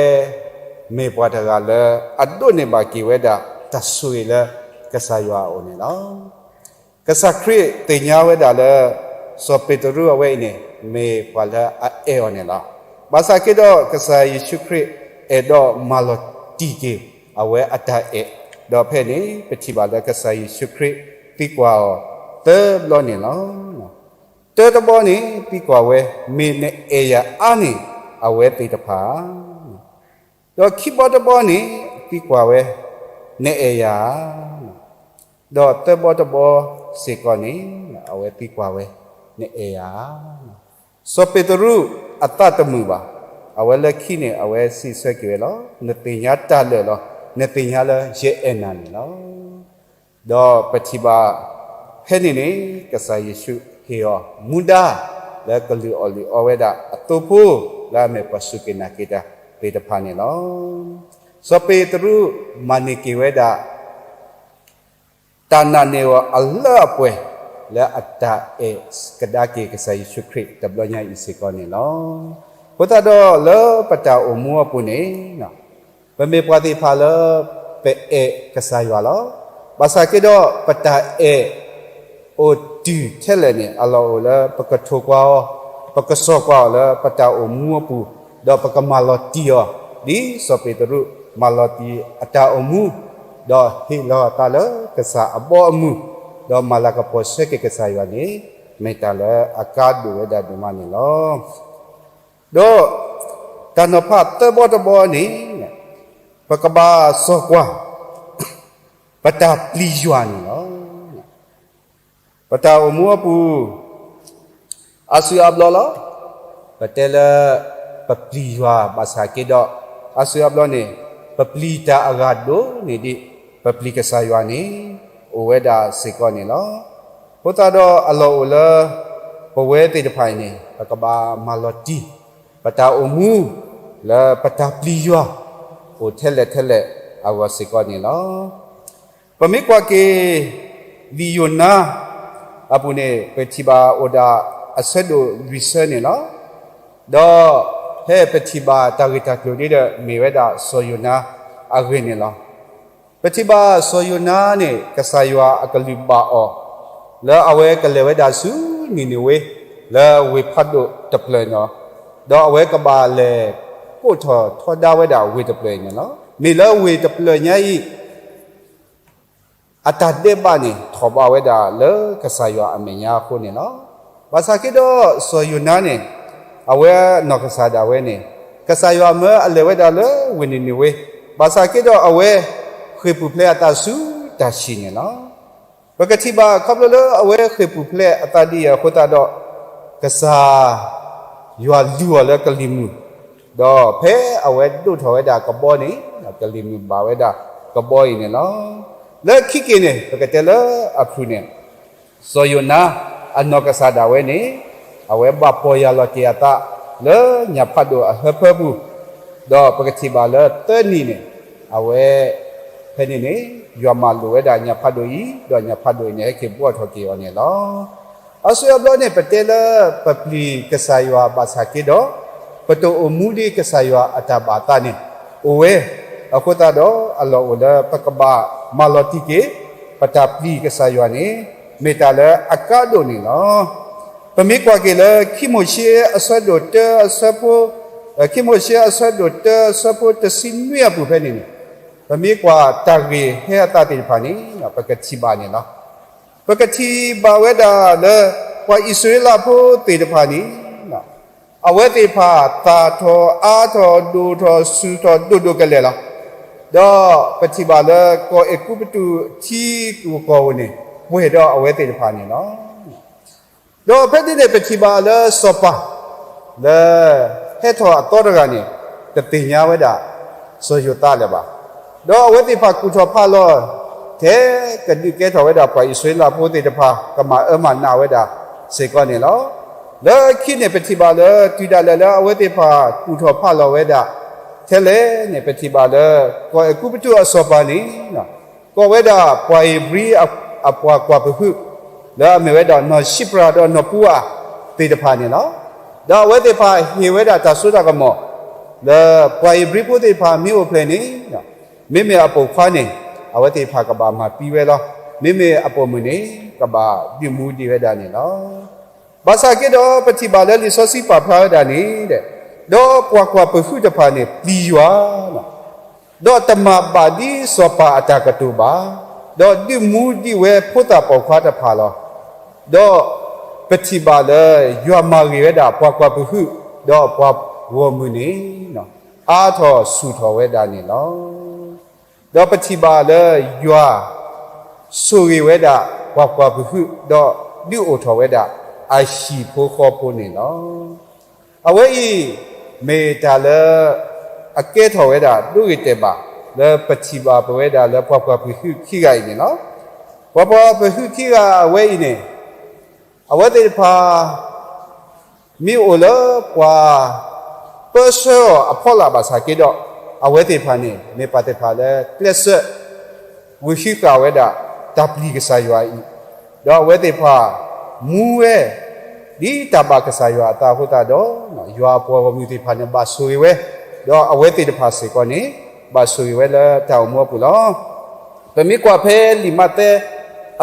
မ့ၢ်ပှၤတဂၤလၢ အဒိးန့ၢ်ဘၣ်က့ၤဝဲဒၣ်တၢ်ဆိၣ်ဂ့ၤလၢကစၢ်ယွၤအအိၣ်န့ၣ်လီၤ. ကစၢ်ခရံာ်သ့ၣ်ညါဝဲဒၣ်လၢ စီၤပ့းတရူးအဝဲအံၤန့ၣ် မ့ၢ်ပှၤလၢအအဲၣ်အီၤန့ၣ်လီၤ. ဘၣ်ဆၣ်က့ဒီးကစၢ်ယ့ၣ်ၡူးခရံာ် အဲၣ်ဒိးမၤလီၤတံၢ်က့ၤ အဝဲအတၢ်အဲၣ်, ဒီးဖဲန့ၣ် ပထံၣ်ဘၣ်လၢကစၢ်ယ့ၣ်ၡူးခရံာ် သံကွၢ်အီၤသၢဘျီန့ၣ်လီၤ. တၢတဘီန့ၣ် သံကွၢ်ဝဲ မ့ၢ်နအဲၣ်ယၤအါန့ၢ်အဝဲသ့ၣ်တဖၣ်ဧါ. ဒီးခံဘီတဘီန့ၣ် သံကွၢ်ဝဲ နအဲၣ်ယၤဧါ. ဒီးသၢဘီတဘီစ့ၢ်ကီးန့ၣ် အဝဲသံကွၢ်ဝဲ နအဲၣ်ယၤဧါ. စီၤပ့းတရူးအသးတမုာ်ဘၣ်. အဝဲလၢခံန့ၣ် အဝဲစံးဆၢက့ၤဝဲလီၤ. နသ့ၣ်ညါတၢ်လၢာ်လီၤ. နသ့ၣ်ညါလၢယအဲၣ်နၤန့ၣ်လီၤ. ဒီးပထံၣ်ဘၣ် ဖဲန့ၣ်န့ၣ် ကစၢ်ယ့ၣ်ၡူးဟ့ၣ်အီၤမူဒါ လၢကလုၢ်အီၣ်လုၢ်အီဝဲဒၣ်အသိဖိ လၢအမ့ၢ်ပှၤစူၢ်က့ၤနာ်က့ၤတၢ်သ့ၣ်တဖၣ်န့ၣ်လီၤ. စီၤပ့းတရူးမၤန့ၢ်က့ၤဝဲဒၣ် တၢ်နာ်န့ၢ်အီၤအလၢအပှဲၤ လၢအတၢ်အဲၣ်ကဒါက့ၤကစၢ်ယ့ၣ်ၡူးခရံာ်တဘျီညါအံၤစ့ၢ်ကီးန့ၣ်လီၤ. အဃိသတးဒီးလၢပတၢ်အိၣ်မူအပူၤန့ၣ် ပမ့ၢ်ပှၤသ့ၣ်တဖၣ်လၢ ပအဲၣ်ကစၢ်ယွၤလီၤ. ဘၣ်ဆၣ်က့ဒီးပတၢ်အဲၣ် အိၣ် ပတၢ်အိၣ်မူအတၢ်စူၢ်တၢ်နာ်အတၢ်စူၢ်တၢ်နာ်အတၢ်စူၢ်တၢ်နာ်န့ၣ် အလီၢ်အိၣ်လၢပကထိၣ်ကွၢ်အီၤ, ပကစိာ်ကွၢ်အီၤလၢပတၢ်အိၣ်မူအပူၤ, ဒီးပကမၤလီၤတံၢ်အီၤ, ဒ်စီၤပ့းတရူးမၤလီၤတံၢ်အတၢ်အိၣ်မူ, ဒီးဟ့ၣ်လီၤအသးလၢကစၢ်အဘီအမုၢ်, ဒီးမၤလၤကပီၤဆၢက့ၤကစၢ်ယွၤန့ၣ်, မ့ၢ်တၢ်လၢအကါဒိၣ်ဝဲဒၣ်ဒိၣ်မးန့ၣ်လီၤ. ဒီးတၢ်နီၤဖးသၢဘီတဘီန့ၣ်, ပကဘၣ်စိာ်ကွၢ် ပတၢ်ပျံၤယွၤန့ၣ်လီၤ. ပတၢ်အိၣ်မူအပူၤ အါစုအါဘျီလီၤ. ပတဲလၢ ပပျံၤယွၤဘၣ်ဆၣ်က့ဒီး အါစုအါဘျီန့ၣ် ပပျံၤတၢ်အဂၤဒိၣ်န့ၢ်ဒံး ပပျံၤကစၢ်ယွၤန့ၣ် အိၣ်ဝဲဒၣ်စ့ၢ်ကီးန့ၣ်လီၤ. အဃိသတးဒီးအလီၢ်အိၣ်လၢ ပဝဲသ့ၣ်တဖၣ်အံၤန့ၣ် ပကဘၣ်မၤလီၤတံၢ် ပတၢ်အိၣ်မူ လၢပတၢ်ပျံၤယွၤ အိၣ်ထဲလဲၣ်ထဲလဲၣ်အဂီၢ်စ့ၢ်ကီးန့ၣ်လီၤ. ပမ့ၢ်ကွၢ်က့ၤ လံာ်ယိၤနါအပူၤန့ၣ် ပထံၣ်ဘၣ်အိၣ်ဒၣ်အဆၢဒိၣ်လွံၢ်ဆၢန့ၣ်လီၤ. ဒီးဖဲပထံၣ်ဘၣ်တၢ်ဂ့ၢ်တၢ်ကျိၤဒ်ဒီး မ့ၢ်ဝဲဒၣ်စီၤယိၤနါအဂ့ၢ်န့ၣ်လီၤ. ပထံၣ်ဘၣ်စီၤယိၤနါန့ၣ် ကစၢ်ယွၤအကလုၢ်ဘၣ်အီၤ လၢအဝဲကလဲၤဝဲဒၣ်ဆူနံၤနဝ့ လၢဝ့ၢ်ဖးဒိၣ်တဖျၢၣ်န့ၣ်လီၤ. ဒီးအဝဲကဘၣ်လဲၤကိးထီၣ်ထီဒါဝဲဒၣ်ဝ့ၢ်တဖျၢၣ်အံၤန့ၣ်လီၤ. မ့ၢ်လၢဝ့ၢ်တဖျၢၣ်ညါအံၤ အတၢ်ဒဲးဘးန့ၣ် ထီၣ်ဘးဝဲဒၣ်လၢကစၢ်ယွၤအမဲာ်ညါအဃိန့ၣ်လီၤ. ဘၣ်ဆၣ်က့ဒီးစီၤယိၤနါန့ၣ် အဝဲနီၢ်ကစၢ်ဒၣ်ဝဲန့ၣ် ကစၢ်ယွၤမၢအလဲၤဝဲဒၣ်လၢဝ့ၢ်နံၤနဝ့ ဘၣ်ဆၣ်က့ဒီးအဝဲ ဃ့ၢ်ပူၤဖျဲးအသးဆူတၢ်ဆံးန့ၣ်လီၤ. ပကထံၣ်ဘၣ်ခီဖျိလၢအဝဲဃ့ၢ်ပူၤဖျဲးအသးဒ်အံၤအဃိသတးဒီး ကစၢ်ယွၤလူၤအီၤလၢကလံၤမုၢ်, ဒီးဖဲအဝဲဒိးထီၣ်ဝဲဒၣ်ကဘီန့ၣ် ကလံၤမုၢ်ဘၣ်ဝဲဒၣ်ကဘီအံၤန့ၣ်လီၤ. လၢခံက့ၤန့ၣ် ပကတဲလၢအဖုၣ်န့ၣ် စီၤယိၤနါအနီၢ်ကစၢ်ဒၣ်ဝဲန့ၣ် အဝဲဘၣ်ပီၢ်ယၢ်လီၤက့ၤအသးလၢညၣ်ဖးဒိၣ်အဟၢဖၢပူၤ, ဒီးပကထံၣ်ဘၣ်လၢသၢနံၤန့ၣ် အဝဲ ဖဲန့ၣ်န့ၣ် ယွၤမၤလိာ်ဝဲဒၣ်ညၣ်ဖးဒိၣ်အံၤ, ဒီးညၣ်ဖးဒိၣ်အံၤန့ၣ် ဟဲက့ၤဘှီထီၣ်က့ၤအီၤန့ၣ်လီၤ. အါစုအါဘျီန့ၣ် ပတဲလၢပပျံၤကစၢ်ယွၤဘၣ်ဆၣ်က့ဒီး ပတအိၣ်မူဒ်ကစၢ်ယွၤအတၢ်ဘၣ်သးန့ၣ် အိၣ်ဝဲ, အဃိသတးဒီးအလီၢ်အိၣ်လၢပကဘၣ်မၤလီၤတံၢ်က့ၤ ပတၢ်ပျံၤကစၢ်ယွၤန့ၣ် မ့ၢ်တၢ်လၢအကါဒိၣ်န့ၣ်လီၤ. ပမ့ၢ်ကွၢ်က့ၤလၢခံမိၤၡ့အဆၢဒိၣ်တၢအဆၢဖိ, ခံမိၤၡ့အဆၢဒိၣ်တၢအဆၢဖိတဆံနွံအပူၤဖဲန့ၣ်န့ၣ်, ပမ့ၢ်ကွၢ်တၢ်ဂ့ၢ်ဟဲအသးသ့ၣ်တဖၣ်န့ၣ် ပကထံၣ်ဘၣ်န့ၣ်လီၤ. ပကထံၣ်ဘၣ်ဝဲဒၣ်လၢ ပှၤအံၣ်စရ့လးဖိသ့ၣ်တဖၣ်န့ၣ် အဝဲသ့ၣ်တဖၣ်သၣ်ထီၣ်အါထီၣ်ဒိၣ်ထီၣ်ဆူၣ်ထီၣ်ဒိၣ်ဒိၣ်ကလဲာ်လီၤ. ဒီးပထံၣ်ဘၣ်လၢကီၢ်အဲၤကူပတူးထံကီၢ်ပူၤန့ၣ် ပှဲၤဒီးအဝဲသ့ၣ်တဖၣ်န့ၣ်လီၤ. ဒီးဖဲန့ၣ်န့ၣ် ပထံၣ်ဘၣ်လၢစီၤပၤ လၢဟဲထီၣ်အသီတဂၤန့ၣ် တသ့ၣ်ညါဝဲဒၣ် စီၤယိၤသးလၢၤဘၣ်. ဒီးအဝဲသ့ၣ်တဖၣ်ကူၣ်ထီၣ်ဖးလီၤ ထဲကဒုးကဲထီၣ်ဝဲဒၣ်ပှၤအံၣ်စရ့လးဖိသ့ၣ်တဖၣ် ကမၤအၢမၤနးဝဲဒၣ်စ့ၢ်ကီးန့ၣ်လီၤ. လၢခံန့ၣ် ပထံၣ်ဘၣ်လၢ တုၤဒၣ်လဲာ်လၢအဝဲသ့ၣ်တဖၣ်ကူၣ်ထီၣ်ဖးလီၤဝဲဒၣ် ထဲလဲၣ်န့ၣ် ပထံၣ်ဘၣ်လၢ ကီၢ်အဲၤကူပတူးအစီၤပၤန့ၣ် ကိးဝဲဒၣ်ပှၤဧ့ၤဘြံၤအပှၤကွၢ်ပဟုၣ် လၢအမ့ၢ်ဝဲဒၣ်နီၢ်ၡံးပရၤဒီးနီၢ်ပူအၤသ့ၣ်တဖၣ်န့ၣ်လီၤ. ဒီးအဝဲသ့ၣ်တဖၣ်ဟ့ၣ်ဝဲဒၣ်တၢ်စိတၢ်ကမီၤ လၢပှၤဧ့ၤဘြံၤဖိသ့ၣ်တဖၣ်မ့ၢ်အိၣ်ဖျဲၣ်န့ၣ် မ့မ့ၢ်အပိာ်ခွါန့ၣ် အဝဲသ့ၣ်တဖၣ်ကဘၣ်မၤသံဝဲလီၤ. မ့မ့ၢ်အပိာ်မုၣ်န့ၣ် ကဘၣ်ဒုးမူဒံးဝဲဒၣ်န့ၣ်လီၤ. ဘၣ်ဆၣ်က့ဒီး ပထံၣ်ဘၣ်လၢလံာ်စီဆှံပာ်ဖျါဝဲဒၣ်န့ၣ် ဒီးပှၤကွၢ်ပဟုၣ်တဖၣ်န့ၣ် ပျံၤယွၤ ဒီးတမၤဘၣ်ဒ်စီၤပၤအတၢ်ကတိၤဘၣ်, ဒီးဒုးမူဒံးဝဲဖိသၣ်ပိာ်ခွါတဖၣ်လီၤ. ဒီးပထံၣ်ဘၣ်လၢယွၤမၤဂ့ၤဝဲဒၣ်ပှၤကွၢ်ပဟုၣ် ဒီးပှၤဂီၢ်မုၢ်န့ၣ် အါထီၣ်ဆူၣ်ထီၣ်ဝဲဒၣ်န့ၣ်လီၤ. ဒီးပထံၣ်ဘၣ်လၢယွၤ ဆိၣ်ဂ့ၤဝဲဒၣ်ပှၤကွၢ်ပဟုၣ် ဒီးဒုးအိၣ်ထီၣ်ဝဲဒၣ်အဟံၣ်ဖိဃီဖိန့ၣ်လီၤ. အဝဲအံၤ မ့ၢ်တၢ်လၢ အကဲထီၣ်ဝဲဒၣ်ဒိဂ့ၤတဲာ်ဘၣ် လၢပထံၣ်ဘၣ်ပဝဲဒၣ်လၢပှၤကွၢ်ပဟုၣ်ခံဂၤအံၤန့ၣ်လီၤ. ပှၤကွၢ်ပဟုၣ်ခံဂၤအဝဲအံၤန့ၣ် အဝဲသ့ၣ်တဖၣ် မ့ၢ်အိၣ်လၢပှၤ ပၢဆှၢအီၤအဖီလာ်ဘၣ်ဆၣ်က့ဒီး အဝဲသ့ၣ်တဖၣ်န့ၣ် မ့ၢ်ပှၤသ့ၣ်တဖၣ်လၢကျဲးစၢး ဂုာ်ဟံးဃာ်ဝဲဒၣ် တၢ်ပျံၤကစၢ်ယွၤအံၤ, ဒီးအဝဲသ့ၣ်တဖၣ် မူဝဲ ဒ်တၢ်ဘၣ်ကစၢ်ယွၤအသးအဃိသတးဒီး ယွၤအပှၤဂီၢ်မုၢ်သ့ၣ်တဖၣ်န့ၣ် ဘၣ်ဆိၣ်ဂ့ၤဝဲ, ဒီးအဝဲသ့ၣ်တဖၣ်စ့ၢ်ကီးန့ၣ် ဘၣ်ဆိၣ်ဂ့ၤဝဲလၢတၢ်အိၣ်မူအပူၤလီၤ. ပမ့ၢ်ကွၢ်ဖဲလံာ်မးသဲ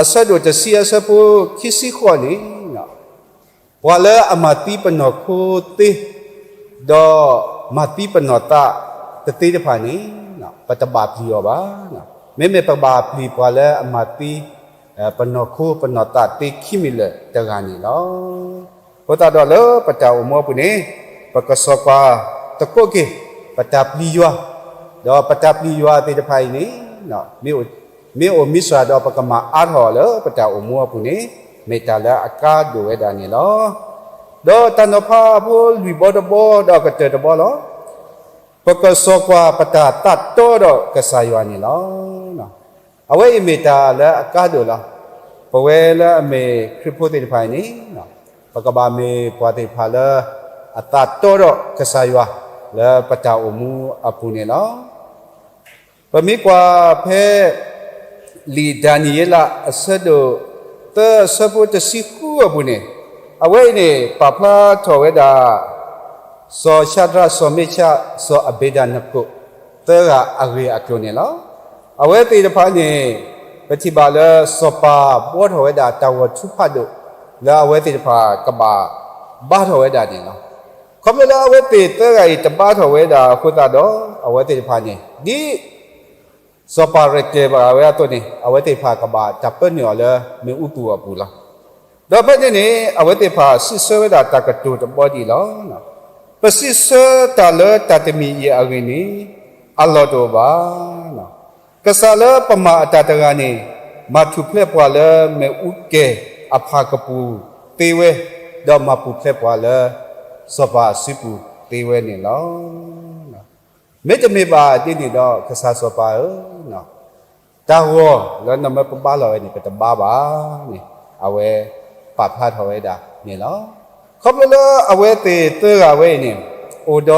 အဆၢဒိၣ်တဆံအဆၢဖိခံဆံဃိးန့ၣ်, ပှၤလၢအမၤသံပနီၢ်ခိသ့, ဒီးမၤသံပနီၢ်သးတသ့တဖၣ်န့ၣ်, ပတဘၣ်ပျံၤအီၤဘၣ်. မ့မ့ၢ်ပကဘၣ်ပျံၤပှၤလၢအမၤသံ ပနီၢ်ခိပနီၢ်သးသ့ခံမံၤလၢာ်တဂၤန့ၣ်လီၤ. အဃိသတးဒီးလၢပတၢ်အိၣ်မူအပူၤန့ၣ်, ပကစီၤပၤသကိးက့ၤ ပတၢ်ပျံၤယွၤ, ဒီးပတၢ်ပျံၤယွၤသ့ၣ်တဖၣ်အံၤန့ၣ်, မ့ၢ်အိၣ်မံစၢၤဒီးပကမၤအါထီၣ်အီၤလၢပတၢ်အိၣ်မူအပူၤန့ၣ်, မ့ၢ်တၢ်လၢအကါဒိၣ်ဝဲဒၣ်န့ၣ်လီၤ. ဒီးတၢ်နီၤဖးအဖိလွံၢ်ဘီတဘီဒီးကတၢၢ်တဘီလီၤ. ပကစီၤပၤပတၢ်သးတီဒီးကစၢ်ယွၤန့ၣ်လီၤ. အဝဲအံၤမ့ၢ်တၢ်လၢအကါဒိၣ်လီၤ. ပဝဲလၢအမ့ၢ်ခရံာ်ဖိသ့ၣ်တဖၣ်အံၤန့ၣ်, ပကဘၣ်မ့ၢ်ပှၤသ့ၣ်တဖၣ်လၢ အသးတီဒီးကစၢ်ယွၤ လၢပတၢ်အိၣ်မူအပူၤန့ၣ်လီၤ. ပမ့ၢ်ကွၢ်ဖဲ လံာ်ဒၤနံးယ့လးအဆၢဒိၣ်သၢအဆၢဖိတဆံဃုအပူၤန့ၣ်, အဝဲအံၤန့ၣ် ပာ်ဖျါထီၣ်ဝဲဒၣ် စီၤၡၤဒြး စီၤမ့ၡး စီၤအဘ့းနကိၣ် သၢဂၤအဂ့ၢ်အကျိၤန့ၣ်လီၤ. အဝဲသ့ၣ်တဖၣ်န့ၣ် ပထံၣ်ဘၣ်လၢစီၤပၤဘှီထီၣ်ဝဲဒၣ်တၢ်ဂီၤထူဖးဒိၣ် လၢအဝဲသ့ၣ်တဖၣ်ကဘၣ်ဘါထီၣ်ဝဲဒၣ်န့ၣ်လီၤ. ခီဖျိလၢအဝဲသ့ၣ်သၢဂၤအံၤတဘါထီၣ်ဝဲဒၣ်အဃိသတးဒီး အဝဲသ့ၣ်တဖၣ်န့ၣ် ဒ် စီၤပၤရဲၣ်ကျဲၤဘၣ်ဝဲအသိးန့ၣ် အဝဲသ့ၣ်တဖၣ်ကဘၣ်တၢ်ပၢနုာ်အီၤလၢမ့ၣ်အူပူၤအပူၤလီၤ. ဒီးဖဲန့ၣ်န့ၣ် အဝဲသ့ၣ်တဖၣ်စံးဆၢဝဲဒၣ်တၢ်ကတိၤတဘီဒ်အံၤလီၤ. ပစံးဆၢတၢ်လၢတၢ်တမံၤအံၤအဂ့ၢ်န့ၣ် အလီၢ်တအိၣ်ဘၣ်. ကစၢ်လၢပမၤအတၢ်တဂၤန့ၣ် မၤထူၣ်ဖျဲးပှၤလၢမ့ၣ်အူကဲၤအဖးကပူၤသ့ဝဲ, ဒီးမၤပူၤဖျဲးပှၤလၢစီၤပၤအစုပူၤသ့ဝဲန့ၣ်လီၤ. မ့တမ့ၢ်ဘၣ်ဒ်န့ၣ်ဒီး ကစၢ်စီၤပၤဧၢ, တၢ်ဂီၤလၢနမၢပဘါလီၤဝဲန့ၣ် ပတဘါဘၣ်န့ၣ် အဝဲပာ်ဖျါထီၣ်ဝဲဒၣ်န့ၣ်လီၤ. ခီဖျိလၢအဝဲသ့ၣ်သၢဂၤဝဲအံၤန့ၣ် အိၣ်ဒီး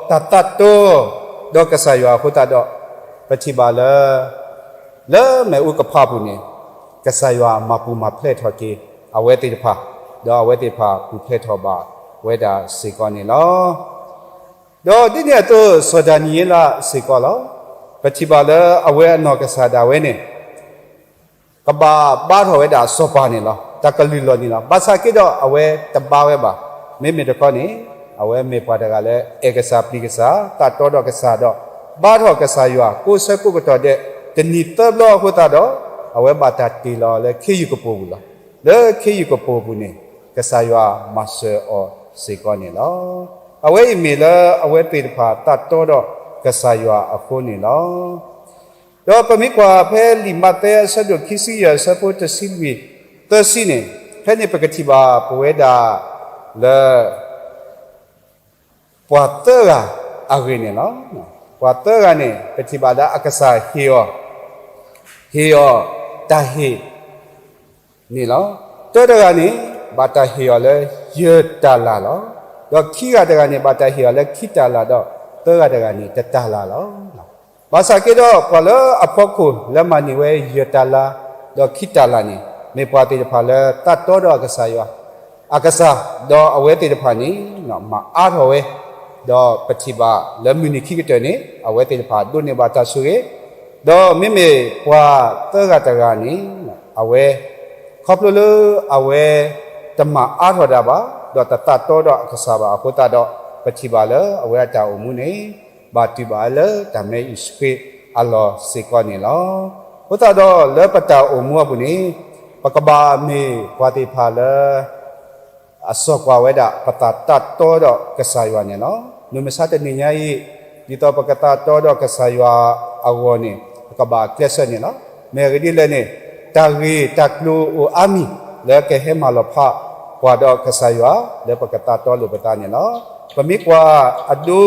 တၢ်သးတီဒီးကစၢ်ယွၤအဃိသတးဒီး ပထံၣ်ဘၣ်လၢ လၢမ့ၣ်အူကဖးပူၤန့ၣ် ကစၢ်ယွၤမၤပူၤမၤဖျဲးထီၣ်က့ၤအဝဲသ့ၣ်တဖၣ်, ဒီးအဝဲသ့ၣ်တဖၣ်ပူၤဖျဲးထီၣ်ဘၣ်ဝဲဒၣ်စ့ၢ်ကီးန့ၣ်လီၤ. ဒီးဒ်န့ၣ်အသိး စီၤဒၤနံးယ့လးစ့ၢ်ကီးလီၤ. ပထံၣ်ဘၣ်လၢအဝဲအနီၢ်ကစၢ်ဒၣ်ဝဲန့ၣ် ကဘၣ်ဘါထီၣ်ဝဲဒၣ်စီၤပၤန့ၣ်လီၤ. တၢ်ကလုၢ်လီၢ်န့ၣ်လီၤ. ဘၣ်ဆၣ်က့ဒီးအဝဲတဘါဝဲဘၣ်. မ့မ့ၢ်တခီန့ၣ် အဝဲမ့ၢ်ပှၤတဂၤလၢအဲၣ်ကစၢ်ပျံၤကစၢ် သးတီဒီးကစၢ်ဒီး ဘါထီၣ်ကစၢ်ယွၤ ကိးဆၢကိးကတီၢ်ဒဲး တနံၤသၢဘျီအဃိသတးဒီး အဝဲဘၣ်တၢ်တ့ၢ်လီၤလၢခ့ယုၢ်ကပိာ်ပူၤလီၤ. လၢခ့ယုၢ်ကပိာ်ပူၤန့ၣ် ကစၢ်ယွၤမၤစၢၤအီၤစ့ၢ်ကီးန့ၣ်လီၤ. အဝဲအံၤမ့ၢ်လၢအဝဲသ့ၣ်တဖၣ်သးတီဒီးကစၢ်ယွၤအဃိန့ၣ်လီၤ. ဒီးပမ့ၢ်ကွၢ်ဖဲလံာ်မးသဲအဆၢဒိၣ်ခံဆံယဲၢ်အဆၢဖိတဆံလွံၢ်သၢဆံန့ၣ်, ဖဲန့ၣ်ပကထံၣ်ဘၣ်ပဝဲဒၣ်လၢ ပှၤသၢဂၤအဂ့ၢ်န့ၣ်လီၤ. ပှၤသၢဂၤန့ၣ် ပထံၣ်ဘၣ်လၢအကစၢ်ဟ့ၣ်အီၤ, ဟ့ၣ်အီၤတၢ်ဟ့ၣ် န့ၣ်လီၤ. တၢတဂၤန့ၣ် ဘၣ်တၢ်ဟ့ၣ်အီၤလၢယဲၢ်တၤလၣ်လီၤ. ဒီးခံဂၤတဂၤန့ၣ် ဘၣ်တၢ်ဟ့ၣ်အီၤလၢခံတၤလၣ် ဒီးသၢဂၤတဂၤန့ၣ် တတၤလၣ်လီၤ. ဘၣ်ဆၣ်က့ဒီး ပှၤလၢအဖီခိၣ်လၢမၤန့ၢ်ဝဲယဲၢ်တၤလၣ် ဒီးခံတၤလၣ်န့ၣ် မ့ၢ်ပှၤသ့ၣ်တဖၣ်လၢသးတီဒီးအကစၢ်ယွၤ အကစၢ်, ဒီးအဝဲသ့ၣ်တဖၣ်န့ၣ် မၤအါထီၣ်ဝဲ, ဒီးပထံၣ်ဘၣ်လၢမုၢ်နံၤခံကတၢၢ်န့ၣ် အဝဲသ့ၣ်တဖၣ်ဒိးန့ၢ်ဘၣ်တၢ်ဆိၣ်ဂ့ၤ, ဒီးမ့မ့ၢ်ပှၤသၢဂၤတဂၤန့ၣ် အဝဲ ခီဖျိလၢအဝဲတမၤအါထီၣ်ဒၣ်ဘၣ်, ဒီးတသးတီဒီးအကစၢ်ဘၣ်အဃိသတးဒီး ပထံၣ်ဘၣ်လၢအဝဲအတၢ်အိၣ်မူန့ၣ် ဘၣ်တုၤဘၣ်လၢတၢ်မဲအံၤဆှ့အလီၢ်စ့ၢ်ကီးန့ၣ်လီၤ. အဃိသတးဒီးလၢပတၢ်အိၣ်မူအပူၤန့ၣ် ပကဘၣ်မ့ၢ်ပှၤသ့ၣ်တဖၣ်လၢ အစီၣ်ကွၢ်ဝဲဒၣ် ပသးတၢ်တီဒီးကစၢ်ယွၤန့ၣ်လီၤ. မုၢ်မဆါတနံၤညါအံၤ ဒ်သိးပကသးတီဒီးကစၢ်ယွၤအဂီၢ်န့ၣ် ပကဘၣ်ကျဲးစၢးန့ၣ်လီၤ. မ့ၢ်အဂ့ၢ်ဒ်လဲၣ်န့ၣ် တၢ်ဂ့ၢ်တၢ်ကျိၤအိၣ်အါမံၤ လၢကဟဲမၤလီၤဖးပှၤဒီးကစၢ်ယွၤ လၢပကသးတီလိာ်ပသးန့ၣ်လီၤ. ပမ့ၢ်ကွၢ်အဒိ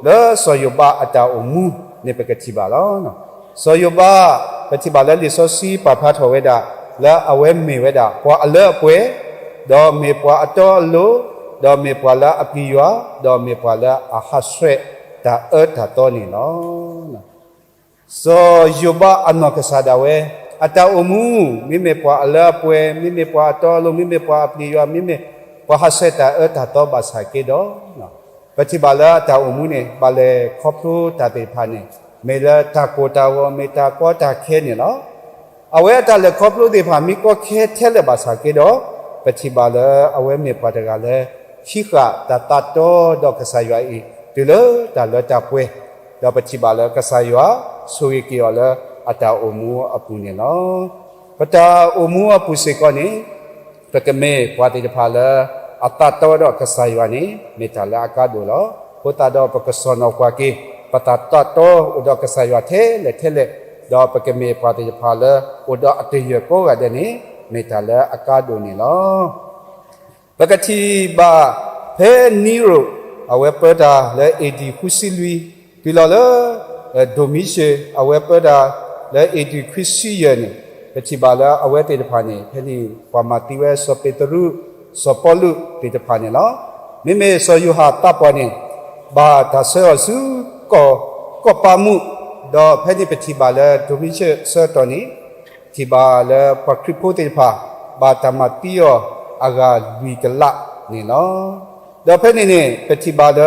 လၢစီၤယိၤဘးအတၢ်အိၣ်မူန့ၣ် ပကထံၣ်ဘၣ်လီၤ. စီၤယိၤဘး ပထံၣ်ဘၣ်လၢလံာ်စီဆှံပာ်ဖျါထီၣ်ဝဲဒၣ် လၢအဝဲမ့ၢ်ဝဲဒၣ် ပှၤအလၢအပှဲၤ, ဒီးမ့ၢ်ပှၤအတီအလိၤ, ဒီးမ့ၢ်ပှၤလၢအပျံၤယွၤ, ဒီးမ့ၢ်ပှၤလၢအဟးဆှဲးတၢ်အၢတၢ်သီန့ၣ်လီၤ. စီၤယိၤဘးအနီၢ်ကစၢ်ဒၣ်ဝဲ အတၢ်အိၣ်မူ မ့မ့ၢ်ပှၤအလၢအပှဲၤ, မ့မ့ၢ်ပှၤအတီအလိၤ, မ့မ့ၢ်ပှၤအပျံၤယွၤ, မ့မ့ၢ်ပှၤဟးဆှဲးတၢ်အၢတၢ်သီဘၣ်ဆၣ်က့ဒီး ပထံၣ်ဘၣ်လၢအတၢ်အိၣ်မူန့ၣ် ဘၣ်လဲၤခီဖျိတၢ်သ့ၣ်တဖၣ်န့ၣ် မ့ၢ်လၢတၢ်ကိၢ်တၢ်ဂီၤ မ့ၢ်တၢ်ကီတၢ်ခဲန့ၣ်လီၤ. အဝဲအတၢ်လဲၤခီဖျိသ့ၣ်တဖၣ်မ့ၢ်ကီခဲထဲလဲၣ်ဘၣ်ဆၣ်က့ဒီး, ပထံၣ်ဘၣ်လၢအဝဲမ့ၢ်ပှၤတဂၤလၢ ဟံးဃာ်တၢ်သးတီဒီးကစၢ်ယွၤအံၤ တုၤလၢတၢ်လၢတၢ်ပှဲၤ, ဒီးပထံၣ်ဘၣ်လၢကစၢ်ယွၤဆိၣ်ဂ့ၤက့ၤအီၤလၢအတၢ်အိၣ်မူအပူၤန့ၣ်လီၤ. ပတၢ်အိၣ်မူအပူၤစ့ၢ်ကီးန့ၣ် ပကမ့ၢ်ပှၤသ့ၣ်တဖၣ်လၢ အသးတီဒီးကစၢ်ယွၤန့ၣ် မ့ၢ်တၢ်လၢအကါဒိၣ်လီၤ. အဃိသတးဒီးပကစီၣ်နီၤကွၢ်က့ၤ ပတၢ်သးတီအိၣ်ဒီးကစၢ်ယွၤထဲလဲၣ်ထဲလဲၣ်, ဒီးပကမ့ၢ်ပှၤသ့ၣ်တဖၣ်လၢအိၣ်ဒီးအတယၢၢ်ကိးဂၤဒဲးန့ၣ် မ့ၢ်တၢ်လၢအကါဒိၣ်န့ၣ်လီၤ. ပကထံၣ်ဘၣ်ဖဲ Nero အဝဲပၢတၢ်လၢ A D ဃုဆံလွံၢ်, တုၤလီၤလၢ Domitian အဝဲပၢတၢ်လၢ A D ခွံဆံယဲၢ်န့ၣ်, ပထံၣ်ဘၣ်လၢအဝဲသ့ၣ်တဖၣ်န့ၣ် ဖဲန့ၣ်ပှၤမၤသံဝဲစီၤပ့းတရူး, စီၤပီလူးသ့ၣ်တဖၣ်န့ၣ်လီၤ. မ့မ့ၢ်စီၤယိၤဟၣ်သးပှၢ်န့ၣ် ဘၣ်တၢ်ဆှၢအီၤဆူ ကီၢ် ကီၢ်ပၤမူး, ဒီးဖဲန့ၣ်ပထံၣ်ဘၣ်လၢ Domitian အဆၢကတီၢ်န့ၣ် ထံၣ်ဘၣ်လၢပှၤခရံာ်ဖိသ့ၣ်တဖၣ် ဘၣ်တၢ်မၤသံအီၤအဂၤလွံၢ်ကလးန့ၣ်လီၤ. ဒီးဖဲန့ၣ်န့ၣ် ပထံၣ်ဘၣ်လၢ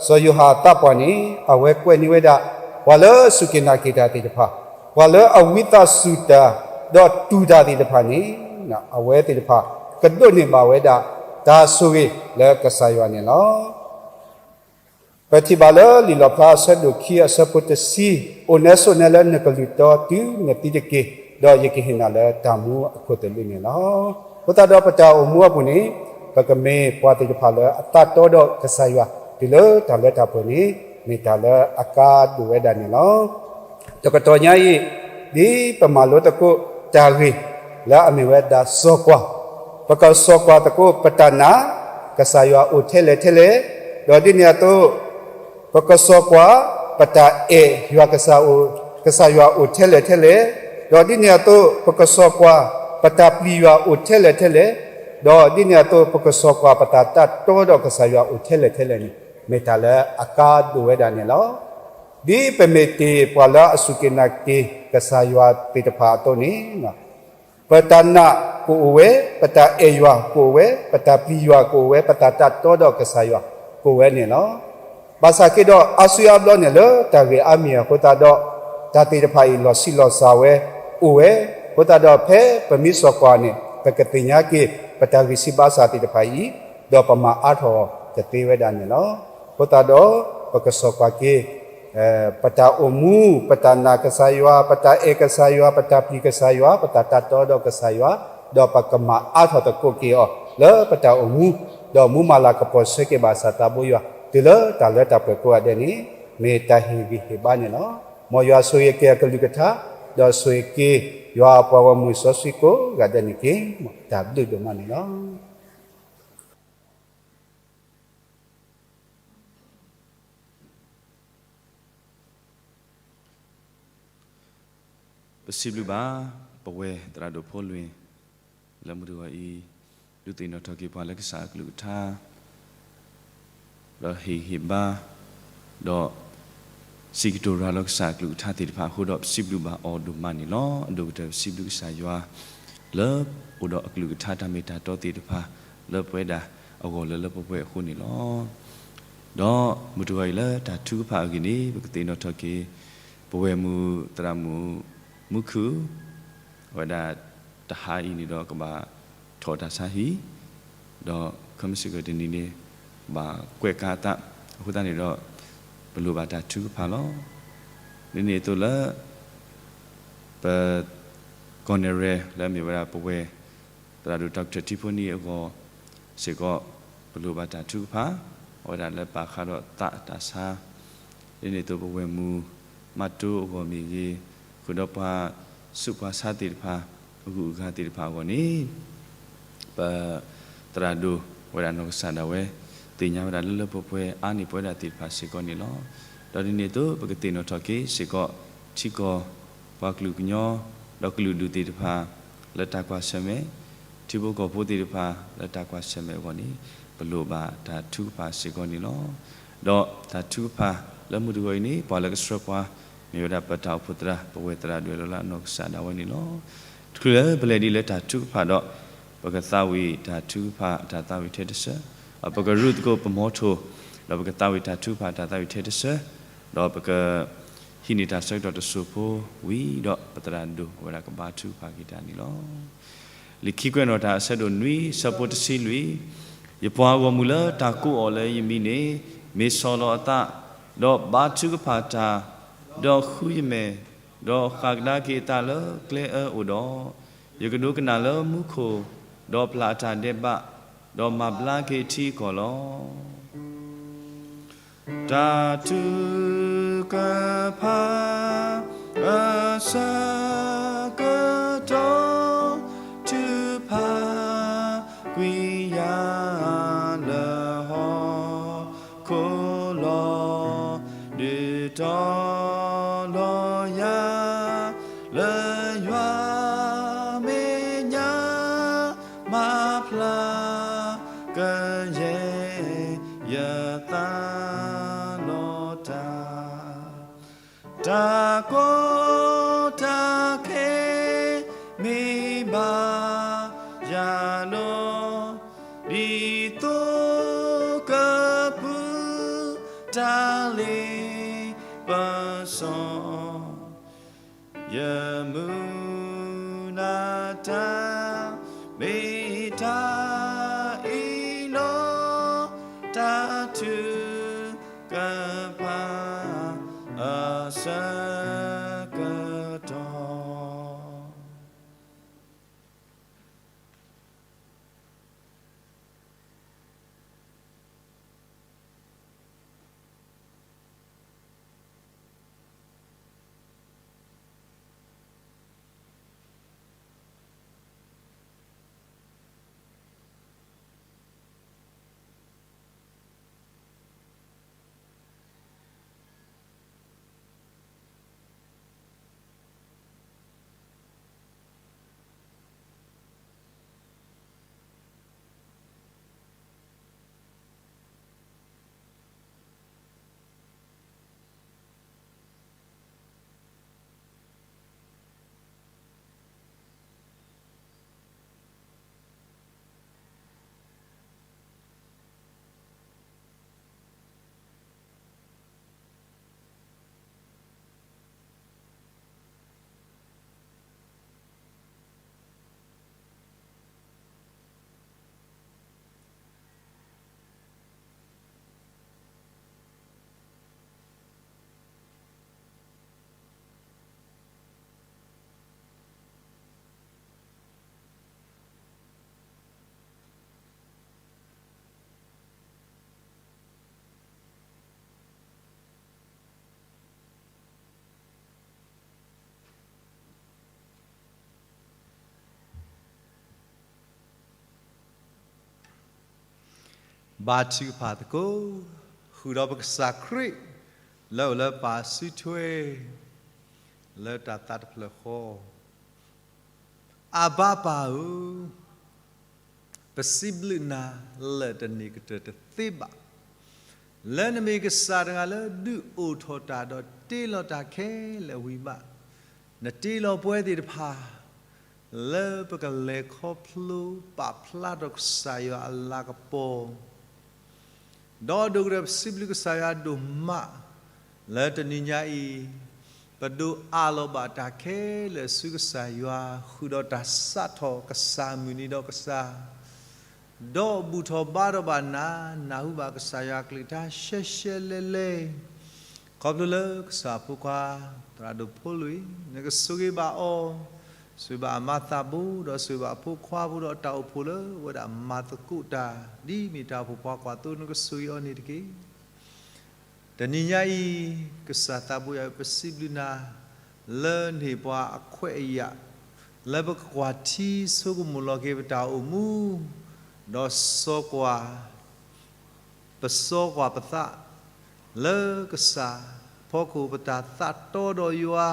စီၤယိၤဟၣ်သးပှၢ်န့ၣ် အဝဲကွဲးန့ၢ်ဝဲဒၣ် ပှၤလၢအစူၢ်က့ၤနာ်က့ၤတၢ်သ့ၣ်တဖၣ်, ပှၤလၢအဝံသးစူၤတၢ် ဒီးတူၢ်တၢ်သ့ၣ်တဖၣ်န့ၣ် အဝဲသ့ၣ်တဖၣ် ကဒိးန့ၢ်ဘၣ်ဝဲဒၣ် တၢ်ဆိၣ်ဂ့ၤလၢကစၢ်ယွၤန့ၣ်လီၤ. ပထံၣ်ဘၣ်လၢလံာ်လီၣ်ဖျါအဆၢဒိၣ်ခံအဆၢဖိတဆံ, အိၣ်နဲဆိးနဲလၢနကလုၢ်တီတုၤနသံတက့ၢ်, ဒီးယကဟ့ၣ်နၤလၢတၢ်မူအခိၣ်သလုးန့ၣ်လီၤ. အဃိသတးဒီးပတၢ်အိၣ်မူအပူၤန့ၣ် ပကမ့ၢ်ပှၤသ့ၣ်တဖၣ်လၢအသးတီဒီးကစၢ်ယွၤ တုၤလၢတၢ်လၢတၢ်ပှဲၤန့ၣ် မ့ၢ်တၢ်လၢအကါဒိၣ်ဝဲဒၣ်န့ၣ်လီၤ. တကတီၢ်ညါအံၤ, ဒ်ပမၤလိသကိးတၢ်ဂ့ၢ်လၢအမ့ၢ်ဝဲဒၣ်စီၤကွၢ်, ပကစီၤကွၢ်သကိးပတၢ်နာ် ကစၢ်ယွၤအိၣ်ထဲလဲၣ်ထဲလဲၣ်, ဒီးဒ်န့ၣ်အသိး ပကစီၤကွၢ် ပတၢ်အဲၣ်ယွၤ ကစၢ်ယွၤအိၣ်ထဲလဲၣ်ထဲလဲၣ်, ဒီးဒ်န့ၣ်အသိး ပကစီၤကွၢ် ပတၢ်ပျံၤယွၤအိၣ်ထဲလဲၣ်ထဲလဲၣ်, ဒီးဒ်န့ၣ်အသိး ပကစီၤကွၢ်ပတၢ်သးတီဒီးကစၢ်ယွၤအိၣ်ထဲလဲၣ်ထဲလဲၣ်န့ၣ် မ့ၢ်တၢ်လၢအကါဒိၣ်ဝဲဒၣ်န့ၣ်လီၤ. ဒ်ပမ့ၢ်တ့ၢ်ပှၤလၢအစူၢ်က့ၤနာ်က့ၤကစၢ်ယွၤသ့ၣ်တဖၣ်အသိးန့ၣ် ပတၢ်နာ်ကအိၣ်ဝဲ, ပတၢ်အဲၣ်ယွၤကအိၣ်ဝဲ, ပတၢ်ပျံၤယွၤကအိၣ်ဝဲ, ပတၢ်သးတီဒီးကစၢ်ယွၤကအိၣ်ဝဲန့ၣ်လီၤ. ဘၣ်ဆၣ်က့ဒီးအါစုအါဘျီန့ၣ်လၢတၢ်ဂ့ၢ်အါမံၤအဃိသတးဒီး တၢ်သ့ၣ်တဖၣ်အံၤလီၤဆံးလီၤစှၤဝဲအိၣ်ဝဲ, အဃိသတးဒီးဖဲပမ့ၢ်စီၤကွၢ်န့ၣ် ပကသ့ၣ်ညါက့ၤ ပတၢ်ဂံၢ်စၢ်ဘါစၢ်သ့ၣ်တဖၣ်အံၤ, ဒီးပမၤအါထီၣ်တသ့ဝဲဒၣ်န့ၣ်လီၤ. အဃိသတးဒီး ပကစီၤကွၢ်က့ၤ ပတၢ်အိၣ်မူ, ပတၢ်နာ်ကစၢ်ယွၤ, ပတၢ်အဲၣ်ကစၢ်ယွၤ, ပတၢ်ပျံၤကစၢ်ယွၤ, ပတၢ်သးတီဒီးကစၢ်ယွၤ, ဒီးပကမၤအါထီၣ်သကိးက့ၤအီၤ လၢပတၢ်အိၣ်မူ, ဒီးမူမၤလၤကပီၤဆၢက့ၤဘၣ်စၢ်သးဘိယွၤ တုၤလၢတၢ်လၢတၢ်ပှဲၤကိးဂၤဒဲးန့ၣ် မ့ၢ်တၢ်ဟ့ၣ်ဂံၢ်ဟ့ၣ်ဘါန့ၣ်လီၤ. မ်ယွၤဆိၣ်ဂ့ၤက့ၤအကလုၢ်ကထါ, ဒီးဆိၣ်ဂ့ၤက့ၤယွၤအပှၤဂီၢ်မုၢ်စီဆှံကိးဂၤဒဲးန့ၣ်တက့ၢ်. တၢ်ဘျုးဒိၣ်မးန့ၣ်လီၤ. ပစံးဘျုးဘၣ် ပဝဲသရၣ်ဒိၣ်ဖိလွံၢ် လၢမုၢ်တဂီၤအံၤ ဒုးသ့ၣ်နီၣ်ထီၣ်က့ၤပှၤလၢကစၢ်အကလုၢ်ကထါ ဒီးဟ့ၣ်ဂံၢ်ဟ့ၣ်ဘါ, ဒီးစံးကတိၤရၤလီၤကစၢ်အကလုၢ်ကထါသ့ၣ်တဖၣ်အဃိဒီး ပစံးဘျုးဘၣ်အီၤဒိၣ်မးန့ၣ်လီၤ. အဒိၣ်ကတၢၢ်ပစံးဘျုးကစၢ်ယွၤ လၢအိၣ်ဒီးအကလုၢ်ကထါတၢ်မ့ၢ်တၢ်တီသ့ၣ်တဖၣ် လၢပဝဲဒၣ်အဂီၢ်လၢလၢပှဲၤပှဲၤအဃိန့ၣ်လီၤ. ဒီးမုၢ်တဂီၤအံၤလၢတၢ်ထုကဖၣ်အဂ့ၢ်န့ၣ် ပကသ့ၣ်နီၣ်ထီၣ်က့ၤ ပဝဲၢ်မုၢ်သရၣ်မုၣ်မူခုၣ် အဝဲဒၣ်တဟါအံၤန့ၣ်ဒီးကဘၣ်ထီၣ်တၢ်ဆါဟံၣ်, ဒီးခဲမုၢ်ဆ့ၣ်ကီးတနံၤန့ၣ် ဘၣ်ကွဲးကါအသး, အဃိသတးန့ၣ်ဒီး ပလိၣ်ဘၣ်တၢ်ထုကဖၣ်လီၤ. ဒ်န့ၣ်အသိးလၢ ပ ကီၢ်နဲၣ်ရဲၣ် လၢအမ့ၢ်ဝဲဒၣ်ပဝဲၢ် သရၣ်ဒိၣ် Doctor ထံဖိနံၤအဂီၢ်စ့ၢ်ကီး ပလိၣ်ဘၣ်တၢ်ထုကဖၣ်, အဝဲဒၣ်လၢပာ်ဃာ်ဒီးသးတၢ်ဆါ, ဒ်န့ၣ်အသိးပဝဲၢ်မုၢ်မၤတိအဂီၢ်မ့ၢ်ဂ့ၤ, ဃုာ်ဒီးပှၤဆူးပှၤဆါသ့ၣ်တဖၣ် အဂုၤအဂၤသ့ၣ်တဖၣ်အဂီၢ်န့ၣ် ပသရၣ်ဒိၣ်ဝဲဒၣ်နီၢ်ကစၢ်ဒၣ်ဝဲ သ့ၣ်ညါဝဲဒၣ်လၢလၢပှဲၤပှဲၤအါန့ၢ်ပဝဲဒၣ်သ့ၣ်တဖၣ်စ့ၢ်ကီးန့ၣ်လီၤ. ဒီးဒ်န့ၣ်အသိး ပကသ့ၣ်နီၣ်ထီၣ်က့ၤစ့ၢ်ကီး ထံကီၢ်ပှၤကလုာ်ကညီ ဒီးကလုာ်ဒူၣ်သ့ၣ်တဖၣ် လၢတၢ်ကွၢ်ဆၢၣ်မဲာ်, ထံဖိကီၢ်ဖိသ့ၣ်တဖၣ် လၢတၢ်ကွၢ်ဆၢၣ်မဲာ်အဂီၢ်န့ၣ် ပလိၣ်ဘၣ်တၢ်ထုကဖၣ်စ့ၢ်ကီးန့ၣ်လီၤ. ဒီးတၢ်ထုကဖၣ်လၢမုၢ်တဂီၤအံၤန့ၣ် ပှၤလၢကဆှၢပှၤ မ့ၢ်ဝဲဒၣ်ပတၢ်အိၣ်ဖှိၣ်သရၣ် ပဝဲၢ်သရၣ်ဒိၣ်လၢနီၢ်ကစၢ်ဒၣ်ဝဲန့ၣ်လီၤ. တချုးလၢပလဲၤဒ်လၢတၢ်ထုကဖၣ်ဒီး ပကသးဝံၣ်တၢ်ထုကဖၣ်အတၢ်သးဝံၣ်ထဲတဆၢ, ပကရူၢ်သကိးပမီထိၣ်, ဒီးပကသးဝံၣ်တၢ်ထုကဖၣ်အတၢ်သးဝံၣ်ထဲတဆၢ, ဒီးပက ဟံးန့ၢ်တၢ်ဆၢကတီၢ်တစိၢ်ဖိဝံၤဒီး ပသရၣ်ဒိၣ်ဝဲဒၣ်ကဘါထုကဖၣ်က့ၤတၢ်န့ၣ်လီၤ. လံာ်ခံကွဲးနီၣ်တၢ်အဆၢဒိၣ်နွံ ဆၢဖိတဆံလွံၢ်, ယပှၤဂီၢ်မုၢ်လၢတၢ်ကိးအီၤလၢယမံၤန့ၣ် မ့ၢ်ဆီၣ်လီၤအသး, ဒီးဘါထုကဖၣ်တၢ်, ဒီးဃုယမဲာ်, ဒီးဃၣ်ကဒါက့ၤအသးလၢကျဲအၢအအိၣ်ဒီး, ယကဒိကနၣ်လၢမူခိၣ်, ဒီးပျၢ်အတၢ်ဒဲးဘး, ဒီးမၤဘျါက့ၤထံအကီၢ်လီၤ. တၢ်ထုကဖၣ်အဆၢကတီၢ် ထုကဖၣ်ကွံာ်ယၤလၢဟီၣ်ခိၣ်လီၤ. ဒုးတီၤလီၤယၤ လၢယွၤမဲာ်ညါ မၤဖျါကယဲၢ်ယသးလီၤတၢ်, တၢ်ကီတၢ်ခဲမ့ၢ်ဘၣ်ယၤလီၤ, ဒ်သိးကပူၤတၢ်လ့ပစီ ယမုၢ်နၤတၢ်မ့ၢ်တၢ်အံၤလီၤ. တၢ်ထုကဖၣ်အဆၢကတီၢ်ဘါထုကဖၣ်သကိး, ဃုာ်ဒီးပကစၢ်ခရံာ် လၢအအိၣ်လၢပၢ်စုထွဲ လၢတၢ်သးတဖျၢၣ်ဃီ, အဘၣ်ပၢ်ဧၢ, ပစံးဘျုးနၤလၢတနံၤကတၢၢ်တသ့ဘၣ်, လၢနမ့ၢ်ကစၢ်တဂၤလၢဒုးအိၣ်ထီၣ်တၢ်ဒီးတ့လီၤတၢ်ခဲလၢာ်ဝံၤဘၣ်, နတ့လီၤပဝဲသ့ၣ်တဖၣ် လၢပကလဲၤခီဖျိပာ်ဖျါထီၣ်ကစၢ်ယွၤအလၤကပီၤ ဒီးဒိၣ်ကတၢၢ်ပစံးဘျုးကစၢ်ယွၤဒိၣ်မး လၢတနံၤညါအံၤ ပဒိးအးလီၤဘၣ်တၢ်ခဲလၢာ်ဆူကစၢ်ယွၤ ဃုာ်ဒီးတၢ်စးထီၣ်ကစၢ်မုၢ်နံၤဒီးကစၢ် ဒီးဘူၣ်ထီၣ်ဘါထီၣ်ဘၣ်နၤ နၢ်ဟူဘၣ်ကစၢ်ယွၤကလုၢ်ကထါရှဲရှဲလဲၣ်လဲၣ်, ခီဖျိလၢကစၢ်အဖိခွါ သရၣ်ဒိၣ်ဖိလွံၢ် နကဆိၣ်ဂ့ၤဘၣ်အီၤ, ဆိၣ်ဂ့ၤဘၣ်အမါသးဘိ ဒီးဆိၣ်ဂ့ၤဘၣ်အဖိခွါဖိဒီးတၢ်အိၣ်ဖှိၣ်လၢအဝဲဒၣ်မၤသကိးတၢ် ဒ်မ့ၢ်တၢ်အိၣ်ဖှိၣ်ဖိခွါကွၢ်သိနကဆိၣ်ဂ့ၤအီၤန့ၣ်တက့ၢ်. တနံၤညါအံၤ ကစၢ်သးဘိယွၤ ပစံးဘျုးနၤ လၢနဟ့ၣ်ပှၤအခွဲးအယာ် လၢပကကွၢ်ထံဆိကမိၣ်လီၤက့ၤပတၢ်အိၣ်မူ, ဒီးစီၤကွၢ် ပစီကွၢ်ပသး လၢကစၢ်ဖီခိၣ် ပတၢ်သးတီဒီးယွၤ,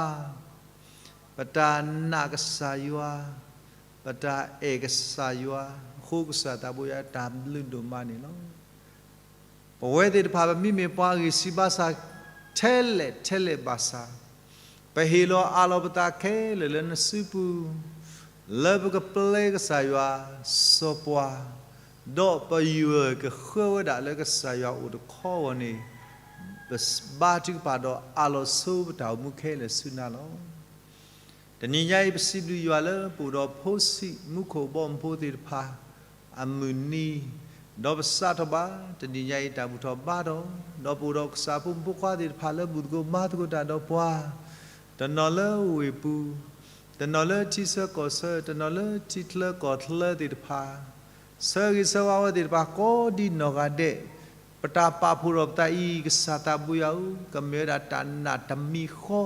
ပတၢ်နာ်ကစၢ်ယွၤ, ပတၢ်အဲၣ်ကစၢ်ယွၤအဃိ ကစၢ်သးဘိယွၤ တၢ်ဘျုးဒိၣ်မးန့ၣ်လီၤ. ပဝဲသ့ၣ်တဖၣ် ပမ့မ့ၢ်ပှၤအဂံၢ်ဆံးဘါစၢ်ထဲလဲၣ်ထဲလဲၣ်ဘၣ်ဆၣ်, ပဟ့ၣ်လီၤအးလီၤပသးခဲလၢာ်လၢနစုပူၤ, လၢပကပျဲကစၢ်ယွၤစီၤပှၤ, ဒီးပယွၤကဃၢဝဲဒၣ်လၢကစၢ်ယွၤအိၣ်တခီအဂီၢ်န့ၣ်, ပဘါထုကဖၣ်ဒီးအးလီၤဆိပတၢ်အိၣ်မူခဲလၢာ်ဆူနၤလီၤ. တနံၤညါအံၤ ပစံးဘျုးယွၤလၢပအိၣ်ဒီးဖိဆံးမူခိၣ်ဘီမုၢ်ဖိသ့ၣ်တဖၣ် အမုၢ်နံၤ, ဒီးပစးထီၣ်ဘၣ်တနံၤညါအံၤ တၢ်ဘူၣ်ထီၣ်ဘါထီၣ်, ဒီးပအိၣ်ဒီးကစၢ်ဖိမုၣ်ဖိခွါသ့ၣ်တဖၣ်လၢဘူၣ်သကိးဘါသကိးတၢ်ဒီးပှၤ, တနီၤလၢဝ့ၢ်ပူၤ, တနီၤလၢထံဆၢကီၢ်ဆၢ, တနီၤလၢထံချၢကီၢ်ချၢသ့ၣ်တဖၣ်, ဆၢဂ့ၤဆၢဝါဝဲသ့ၣ်တဖၣ်ကိးဒံနီၢ်ဂၤဒဲး, ပတၢ်ပာ်ဖှိၣ်ထီၣ်ပသးအံၤ ကစၢ်သးဘိယွၤဧၢ, ကမ့ၢ်ဝဲဒၣ်တၢ်နာ်တမံၤဃီ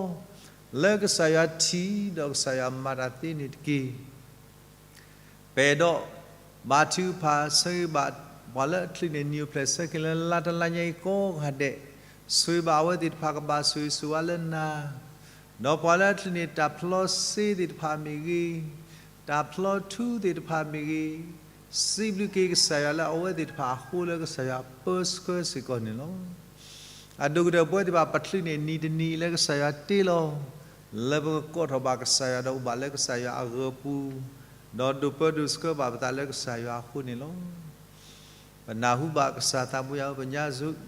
လၢကစၢ်ယွၤထံၣ်ဒီးကစၢ်ယွၤမၤတၢ်သ့န့ၣ်တက့ၢ်. ပအဲၣ်ဒိးဘါထုကဖၣ်ဆၢဂ့ၤဘၣ် ပှၤလၢအချုးန့ၢ်နံၣ်အိၣ်ဖျဲၣ်ဆၢက့ၤလၢလါတလါညါအံၤကိးဂၤဒဲး, ဆိၣ်ဂ့ၤဘၣ်အဝဲသ့ၣ်တဖၣ်ကဘၣ်ဆိၣ်ဂ့ၤဆိၣ်ဝါလၢနၤ, ဒီးပှၤလၢအချုးန့ၢ်တၢ်ဖျီစ့သ့ၣ်တဖၣ်မ့ၢ်ဂ့ၤ, တၢ်ဖျီထူသ့ၣ်တဖၣ်မ့ၢ်ဂ့ၤ, စံးဘျုးက့ၤကစၢ်ယွၤလၢအဝဲသ့ၣ်တဖၣ်အဃိလၢကစၢ်ယွၤပၢဆှၢစ့ၢ်ကီးန့ၣ်လီၤ. အဒိၣ်ကတၢၢ်ပဝဲသ့ၣ်တဖၣ် ပချုးန့ၢ်နံၤတနံၤလၢကစၢ်ယွၤတ့လီၤ, လၢပကကိးထီၣ်ဘၣ်ကစၢ်ယွၤဒီးအိၣ်ဘၣ်လၢကစၢ်ယွၤအဂၢၤပူၤ, ဒီးဒိးပၢဒိးဆှၢဘၣ်ပသးလၢကစၢ်ယွၤအဃိန့ၣ်လီၤ. ပနၢ်ဟူဘၣ်ကစၢ်သးဘိယွၤဧၢ, ပညါ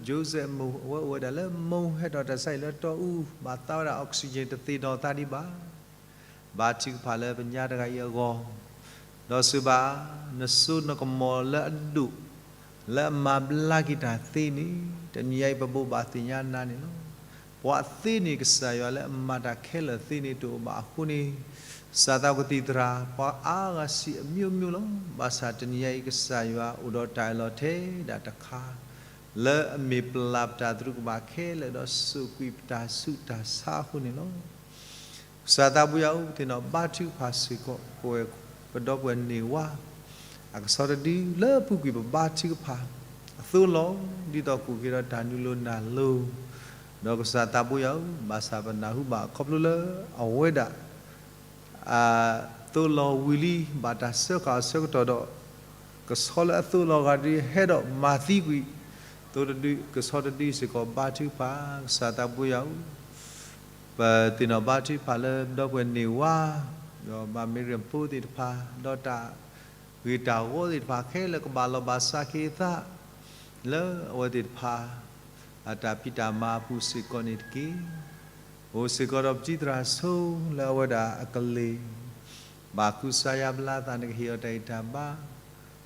Joseph မိၢ်ဝဲအိၣ်ဝဲဒၣ်လၢမိၢ်ဟဲထီၣ်တၢ်ဆါဟံၣ်လၢတီအူ, ဘၣ်သးဝဲဒၣ် oxygen တသ့ၣ်နီၣ်သးဒံးဘၣ်. ဘါထုကဖၣ်လၢပညါတဂၤအံၤအဂီၢ်, ဒီးစံးဘၣ်, နစိနကမီၤလၢအဒိၣ်, လၢအမၤဘျါက့ၤတၢ်သ့န့ၣ်, တနံၤညါအံၤပဘိးဘၣ်သ့ၣ်ညါနၤန့ၣ်လီၤ. ပှၤသ့န့ၣ် ကစၢ်ယွၤလၢအမၤတၢ်ခဲလၢာ်သ့န့ၣ်တအိၣ်ဘၣ်အဃိန့ၣ်, ကစၢ်သးကသံၣ်သရၣ် ပှၤအါဂၤဆံးအမျိုးမျိုးလီၤ. ဘၣ်ဆၣ်တနံၤညါအံၤ ကစၢ်ယွၤအိၣ်ဒီးတၢ်အၢၣ်လီၤထဲဒၣ်တခါ, လၢအမ့ၢ်ပျၢ်ပတၢ်သရူးကမၣ်ခဲလၢာ် ဒီးစိာ်ကွံာ်ပတၢ်ဆူးတၢ်ဆါအဃိန့ၣ်လီၤ. ကစၢ်သးဘိယွၤဧၢ, ပသ့ၣ်နီၣ်ဘါထုကဖၣ်စ့ၢ်ကီး ပဝဲပဒီပုၢ်ဝဲၢ်န့ၢ်ဝါ အကဆီတဒုလၢအပူၤကွံာ်ပဘါထုကဖၣ်အသိးလီၤ. ဒ်သိးကအိၣ်က့ၤဒီးတၢ်နုာ်လီၤနၢ်လီၤ, ဒီးကစၢ်သးဘိယွၤဧၢ, ဘၣ်ဆၣ်ပနၢ်ဟူဘၣ်ခီဖျိလၢအဝဲဒၣ် အသိးလီၤဝံၤလံ ဘၣ်တၢ်စၢဃာ်အီၤဆၢကတီၢ်ဒီး ကဆီလၢအသိးလီၤဂာ်ဒုး ဟဲဒီးမၤသံကွံာ် သိးတဒု ကဆီတဒုစ့ၢ်ကီး ဘါထုကဖၣ်, ကစၢ်သးဘိယွၤဧၢ, ပသ့ၣ်နီၣ်ဘါထုကဖၣ်လၢပဒီပုၢ်ဝဲၢ်န့ၢ်ဝါ, ဒီးမၤမ့ၢ်ရံၣ်ဖိသ့ၣ်တဖၣ်, ဒီးတၢ်ဂ့ၢ်တၢ်ဂီၤသ့ၣ်တဖၣ်ခဲလၢာ် ကဘၣ်လီၤဘၣ်စးက့ၤအသး လၢအဝဲသ့ၣ်တဖၣ် အတၢ်ဖံးတၢ်မၤအပူၤစ့ၢ်ကီးန့ၣ်တက့ၢ်. အိၣ်စ့ၢ်ကီးဒီးပတံၤသရၣ်ဆိ လၢအဝဲဒၣ်အကလ့ၢ် ဘၣ်ကူစါယါဘျါသး နကဟ့ၣ်အီၤတၢ်ဂံၢ်တၢ်ဘါ,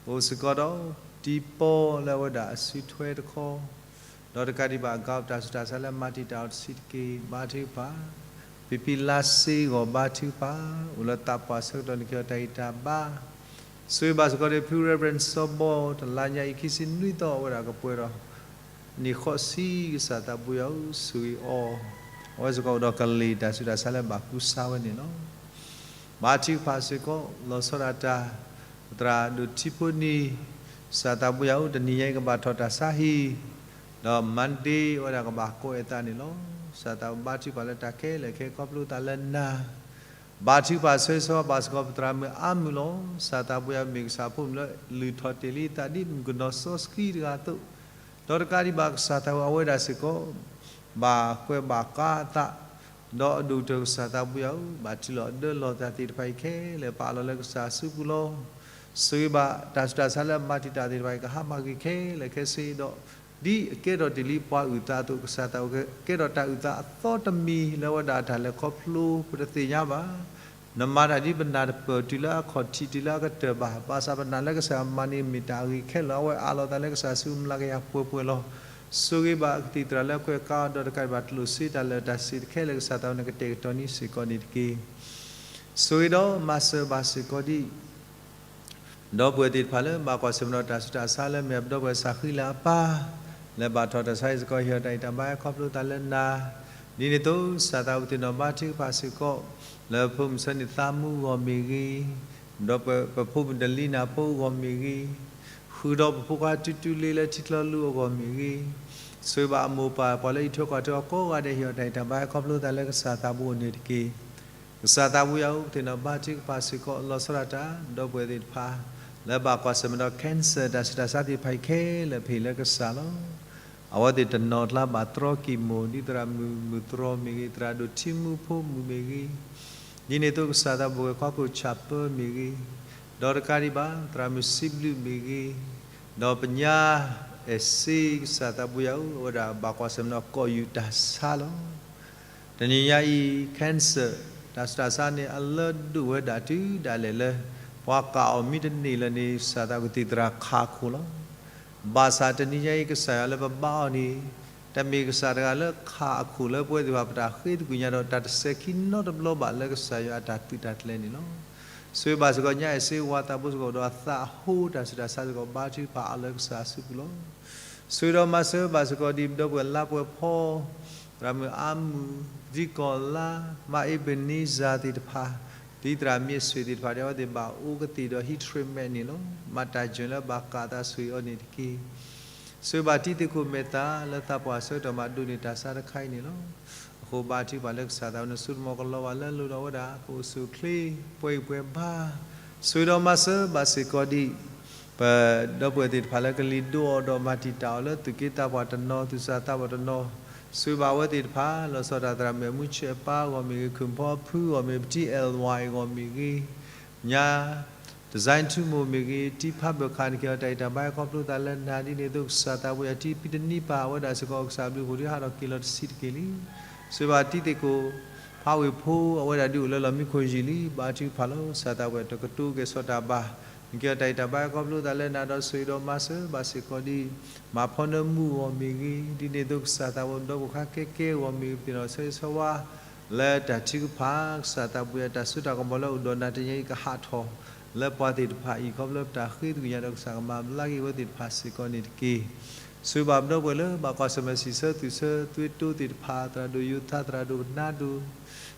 အိၣ်စ့ၢ်ကီးဒီးတံၤပီ လၢအဝဲဒၣ်အစုထွဲတခီ, ဒီးတကးဒံးဘၣ် အကါ တၢ်ဆူးတၢ်ဆါလၢမၤတံာ်တာ်အီၤတဆံးတက့ၢ် ဘါထုကဖၣ်, ဖံဖံလါစ့အဂီၢ် ဘါထုကဖၣ်, အိၣ်လၢသးပှၢ်ဆၢကတီၢ် နကဟ့ၣ်အီၤတၢ်ဂံၢ်တၢ်ဘါ, ဆိၣ်ဂ့ၤဘၣ်စ့ၢ်ကီးဒီး ဖု Reverend စီၤဘီ တလါညါအံၤ ခံဆံနွံသီ အဝဲဒၣ်ကပှဲၤဒီး နံၣ်ဃီဆံကစၢ်သးဘိယွၤဧၢ ဆိၣ်ဂ့ၤအီၤ, အဝဲစ့ၢ်ကီးအိၣ်ဒီးကလ့ၢ်တၢ်ဆူးတၢ်ဆါလၢဘၣ်ကူစါဝဲန့ၣ်လီၤ. ဘါထုကဖၣ်စ့ၢ်ကီး လီၤဆီဒၣ်တၢ် ပသရၣ်ဒိၣ်ထံဖိနံၤ, ကစၢ်သးဘိယွၤဧၢ တနံၤညါအံၤကဘၣ်ထီၣ်တၢ်ဆါဟံၣ်, ဒီး Monday အဝဲဒၣ်ကဘၣ်ကိးအသးန့ၣ်လီၤ. ကစၢ်သးဘိဘါထုကဖၣ်လၢတၢ်ခဲလၢာ်ခဲဆ့ ခီဖျိသးလၢနၤ ဘါထုကဖၣ်ဆိၣ်ဂ့ၤဆိၣ်ဝါဘၣ်စ့ၢ်ကီး ပသရၣ်မုၣ်အါမုၢ်လီၤ. ကစၢ်သးဘိယွၤမ့ၢ်ကစၢ်ဖိမုၣ်လၢလုၢ်ထီၣ်တ့ၢ်လံအသးဒ်မုၣ်ကနီၤစီဆှံတဂၤအသိး, ဒီးတကးဒံးဘၣ် ကစၢ်သးဘိယွၤ အဝဲဒၣ်စ့ၢ်ကီး ဘၣ်ကွဲဘၣ်ဃးအသး, ဒီးအဒိၣ်ကတၢၢ် ကစၢ်သးဘိယွၤဧၢ, ဘၣ်ထံလီၤဒၢလီၤသးသ့ၣ်တဖၣ်အံၤခဲလၢာ် ပာ်လီၤလၢကစၢ်စုပူၤလီၤ. ဆိၣ်ဂ့ၤဘၣ်တၢ်ဆူးတၢ်ဆါလၢမၤတံာ်တာ်သ့ၣ်တဖၣ်အံၤ ကဟါမၢ်ဂ့ၤခဲလၢာ်ခဲဆ့ဒီး ဒ်အကဲထီၣ်တ့ၢ်လံပှၤအုၣ်သးအသိး ကစၢ်သးဘိယွၤ ကဲထီၣ်တၢ်အုၣ်သးအသီတမံၤလၢအဝဲဒၣ်အတၢ်လဲၤခီဖျိ ပတသ့ၣ်ညါဘၣ်. နမၤတၢ်ဒ်ပနၢ်တပၢၢ်တုၤလၢအခီၣ်ထံးတုၤလၢအကတၢၢ်ဘၣ်, ဘၣ်ဆၣ်ပနာ်လၢကစၢ်ယွၤမၤန့ၢ်မ့ၢ်တၢ်အဂ့ၤခဲလၢာ် အဝဲအးလီၤသးလၢကစၢ်စုပူၤ မျးကယၤပှဲၤပှဲၤလီၤ. ဆိၣ်ဂ့ၤဘၣ်ကသံၣ်သရၣ်လၢကွဲးကါအီၤ ဒီးတကးဒံးဘၣ် ကျိၣ်စ့တၢ်လၢာ်တၢ်စ့ၢ်တခါလၢကစၢ်သးဘိယွၤ နကတဲာ်ကတီၤန့ၢ်စ့ၢ်ကီးန့ၣ်တက့ၢ်. ဆိၣ်ဂ့ၤဒီးမၤစၢၤဘၣ်စ့ၢ်ကီးဒ် ဒီပုၢ်ဝဲၢ်သ့ၣ်တဖၣ်လၢဘၣ်ကွၢ်ဆၢၣ်မဲာ်ဒီးတၢ်ဆူးတၢ်ဆါလၢမ့ၢ်ပဒီပုၢ်ဝဲၢ်စးဃံလၤအပၢ် လၢဘၣ်ထီၣ်တၢ်ဆါဟံၣ်စ့ၢ်ကီး ဟ့ၣ်အီၤတၢ်ဂံၢ်တၢ်ဘါခီဖျိသးလၢနၤ, ဒ်န့ၣ်အသိး ကစၢ်သးဘိယွၤ ပသ့ၣ်နီၣ်ဘါထုကဖၣ်စ့ၢ်ကီး လၢဖိမုၣ်ဆၢန့ၣ်သးမူအဂီၢ်မ့ၢ်ဂ့ၤ, ဒီးပဖိမုၣ်ဒလံနၢ်ဖိအဂီၢ်မ့ၢ်ဂ့ၤ, ဃုာ်ဒီးပဖိခွါတူတူလ့လၢထံချၢလူအဂီၢ်မ့ၢ်ဂ့ၤ, ဆိၣ်ဂ့ၤဘၣ်အမိၢ်ပၢ်ပှၤလၢအအံးထွဲကွၢ်ထွဲအီၤကိးဂၤဒဲး ဟ့ၣ်အီၤတၢ်ဂံၢ်တၢ်ဘါခီဖျိသးလၢကစၢ်သးဘိအအိၣ်န့ၣ်တက့ၢ်. ကစၢ်သးဘိယွၤဧၢ, ပသ့ၣ်နီၣ်ဘါထုကဖၣ်စ့ၢ်ကီး လီၤဆီဒၣ်တၢ် ဒီပုၢ်ဝဲၢ်သ့ၣ်တဖၣ် လၢဘၣ်ကွၢ်ဆၢၣ်မဲာ်ဒီး cancer တၢ်ဆူးတၢ်ဆါသ့ၣ်တဖၣ်အံၤခဲလၢာ် ပဟ့ၣ်လၢကစၢ်လီၤ. အဝဲသ့ၣ်တနီၤကျါဘၣ်တြီကံၢ်မိၣ် ဒ်သရၣ်မုၣ်မုၢ်တြီမ့ၢ်ဂ့ၤ, သရၣ်ဒိၣ်ထံမူဖိမုၣ်မ့ၢ်ဂ့ၤ, ဒ်န့ၣ်အသိး ကစၢ်သးဘိယွၤ ကီၢ်ခိၣ်ဆၣ်ပၢမ့ၢ်ဂ့ၤ, ဒီးတကးဒံးဘၣ် သရၣ်မုၣ်စံးဘျုးမ့ၢ်ဂ့ၤ, ဒီးပညါ အဲၣ်စ့ကစၢ်သးပူၤယၤဧၢ, အဝဲဒၣ်ဘၣ်ကွၢ်ဆၢၣ်မဲာ်ဒီးကိးယူၢ်တၢ်ဆါလီၤ. တနံၤညါအံၤ cancer တၢ်ဆူးတၢ်ဆါန့ၣ် အလၢဒိၣ်ဝဲဒၣ်တုၤဒၣ်လဲာ်လၢ ပှၤကးအီၤမ့ၢ်တန့ၢ်လၢၤန့ၣ် ကစၢ်သးကသံၣ်သရၣ်ခးအခိၣ်လီၤ. ဘၣ်ဆၣ်တနံၤညါအံၤ ကစၢ်ယွၤလၢပဘါအီၤန့ၣ် တမ့ၢ်ကစၢ်တဂၤလၢခးအခိၣ်လၢပဝဲသ့ၣ်တဖၣ်ပတၢ်ဃ့သကွံၢ်ညါဒီး တၢ်တစဲးခံနီတဘျီဘၣ်လၢကစၢ်ယွၤအတၢ်သုးတၢ်ကျဲၤန့ၣ်လီၤ. ဆိၣ်ဂ့ၤဘၣ်စ့ၢ်ကီး ညၣ်အဲၣ်စ့ဝါသးဘိစ့ၢ်ကီး ဒီးအသးအဟိတၢ်ဆူးတၢ်ဆါစ့ၢ်ကီး ဘါထုကဖၣ်အါလၢကစၢ်အစုပူၤလီၤ. ဆိၣ်ဂ့ၤဒီးမၤစၢၤဘၣ်စ့ၢ်ကီးဒ်ပဒီပုၢ်ဝဲၢ်လါပှဲၤဖီ, သရၣ်မုၣ်အါမုၢ်, ဒ်ကီၢ်လါ, မါအ့ဘနံစၤသ့ၣ်တဖၣ်, ဒ်သရၣ်မ့ၢ်အဆွေသ့ၣ်တဖၣ်ဒီး အဝဲသ့ၣ်ဘၣ်အိၣ်ကသ့ၣ်ဒီးဟံး treatment န့ၣ်လီၤ. မၤတၢ်ယၢၢ်လၢဘၣ်ကးသးဆိၣ်ဂ့ၤအီၤန့ၣ်တက့ၢ်. ဆိၣ်ဂ့ၤဘၣ်တံၤသကိးမဲာ်သၣ်လၢသးပှၢ်ဆၢကတီၢ်မၤဒိးန့ၢ်တၢ်ဆါတခါအံၤန့ၣ်လီၤ. အဃိဘါထုကဖၣ်လၢကစၢ်သးဝဲနစိတမီၤကလီၤဘၣ်လၢအလိၤဒီးအဝဲဒၣ် ကအိၣ်ဆူၣ်အိၣ်ချ့ ပှဲၤဂံၢ်ပှဲၤဘါ, ဆိၣ်ဂ့ၤဒီးမၤစၢၤဘၣ်စ့ၢ်ကီးဒ် ပဒီပုၢ်ဝဲၢ်သ့ၣ်တဖၣ်လၢကလံၤဒိၣ်အီၤဒီးမၤတံာ်တာ်အီၤလၢသူၣ်က့သးပှၢ်တနီၤ သူၣ်စၢ်သးပှၢ်တနီၤ, ဆိၣ်ဂ့ၤဘၣ်အဝဲသ့ၣ်တဖၣ် လီၤဆီဒၣ်တၢ်သရၣ်မုၣ်အမူဆဲးအပၢ်အဂီၢ်မ့ၢ်ဂ့ၤ, ခုၣ်ဖီဖုအဂီၢ်မ့ၢ်ဂ့ၤ, ပတံၤအဲၣ်ဝါအဂီၢ်မ့ၢ်ဂ့ၤ, ညါ design ထူမိၢ်မ့ၢ်ဂ့ၤ, တံၤဖးဘၢၣ်ခါန့ၣ်က့ၤအီၤ တၢ်ဂံၢ်တၢ်ဘါဟဲခီဖျိသးလၢနၤဒ်န့ၣ်အသိး ကစၢ်သးပှၢ်ယၤတံၤဖံးတနံၤပၢ် အဝဲဒၣ်စ့ၢ်ကီးကစၢ်ဘျုးဖှိၣ်ဒုးဟးထီၣ်က့ၤလီၤတဆံးတက့ၢ်လံ. ဆိၣ်ဂ့ၤဘၣ်တံၤသကိး ဖးဝ့ၢ်ဖိ အဝဲဒၣ်ဒုးအိၣ်လၢလီၢ်မံခိၣ်ယံာ်လံ ဘါထုကဖၣ်လီၤ. ကစၢ်သးပှၢ်တကတိၤကဲၣ်ဆိးတၢ်ဘၣ် နက့ၤအီၤတၢ်ဂံၢ်တၢ်ဘါဟဲခီဖျိသးလၢနၤဒီး ဆိၣ်ဂ့ၤဒီးမၤစၢၤဘၣ်စ့ၢ်ကီးဒ် မၤဖီနၢမူအဂီၢ်မ့ၢ်ဂ့ၤ, ဒ်န့ၣ်အသိးကစၢ်သးပှၢ်ဒီးပခါကဲကဲအဂီၢ်မ့ၢ်ဂ့ၤ, ပသ့ၣ်နီၣ်ဆၢဂ့ၤဆၢဝါ လၢတၢ်ထုကဖၣ် ကစၢ်သးပှၢ်ယၤတၢ်စိတၢ်ကမီၤလၢအိၣ်ဒီးနၤတနံၤညါအံၤ ကဟးထီၣ်လၢပှၤသ့ၣ်တဖၣ်အံၤ ခီဖျိလၢပတၢ်ဃ့သကွံၢ်ညါဒီး ကစၢ်ကမၤဘျါက့ၤဝဲသ့ၣ်တဖၣ်စ့ၢ်ကီးန့ၣ်တက့ၢ်. ဆိၣ်ဂ့ၤဘၣ်ပဒီပုၢ်ဝဲၢ်လၢဘၣ်ကွၢ်ဆၢၣ်မဲာ်စံးဆၢသူၣ်ဆၢ သွ့တိသ့ၣ်တဖၣ်, သရၣ်ဒိၣ်ယိၤသး, သရၣ်ဒိၣ်ကနါဒိၣ်,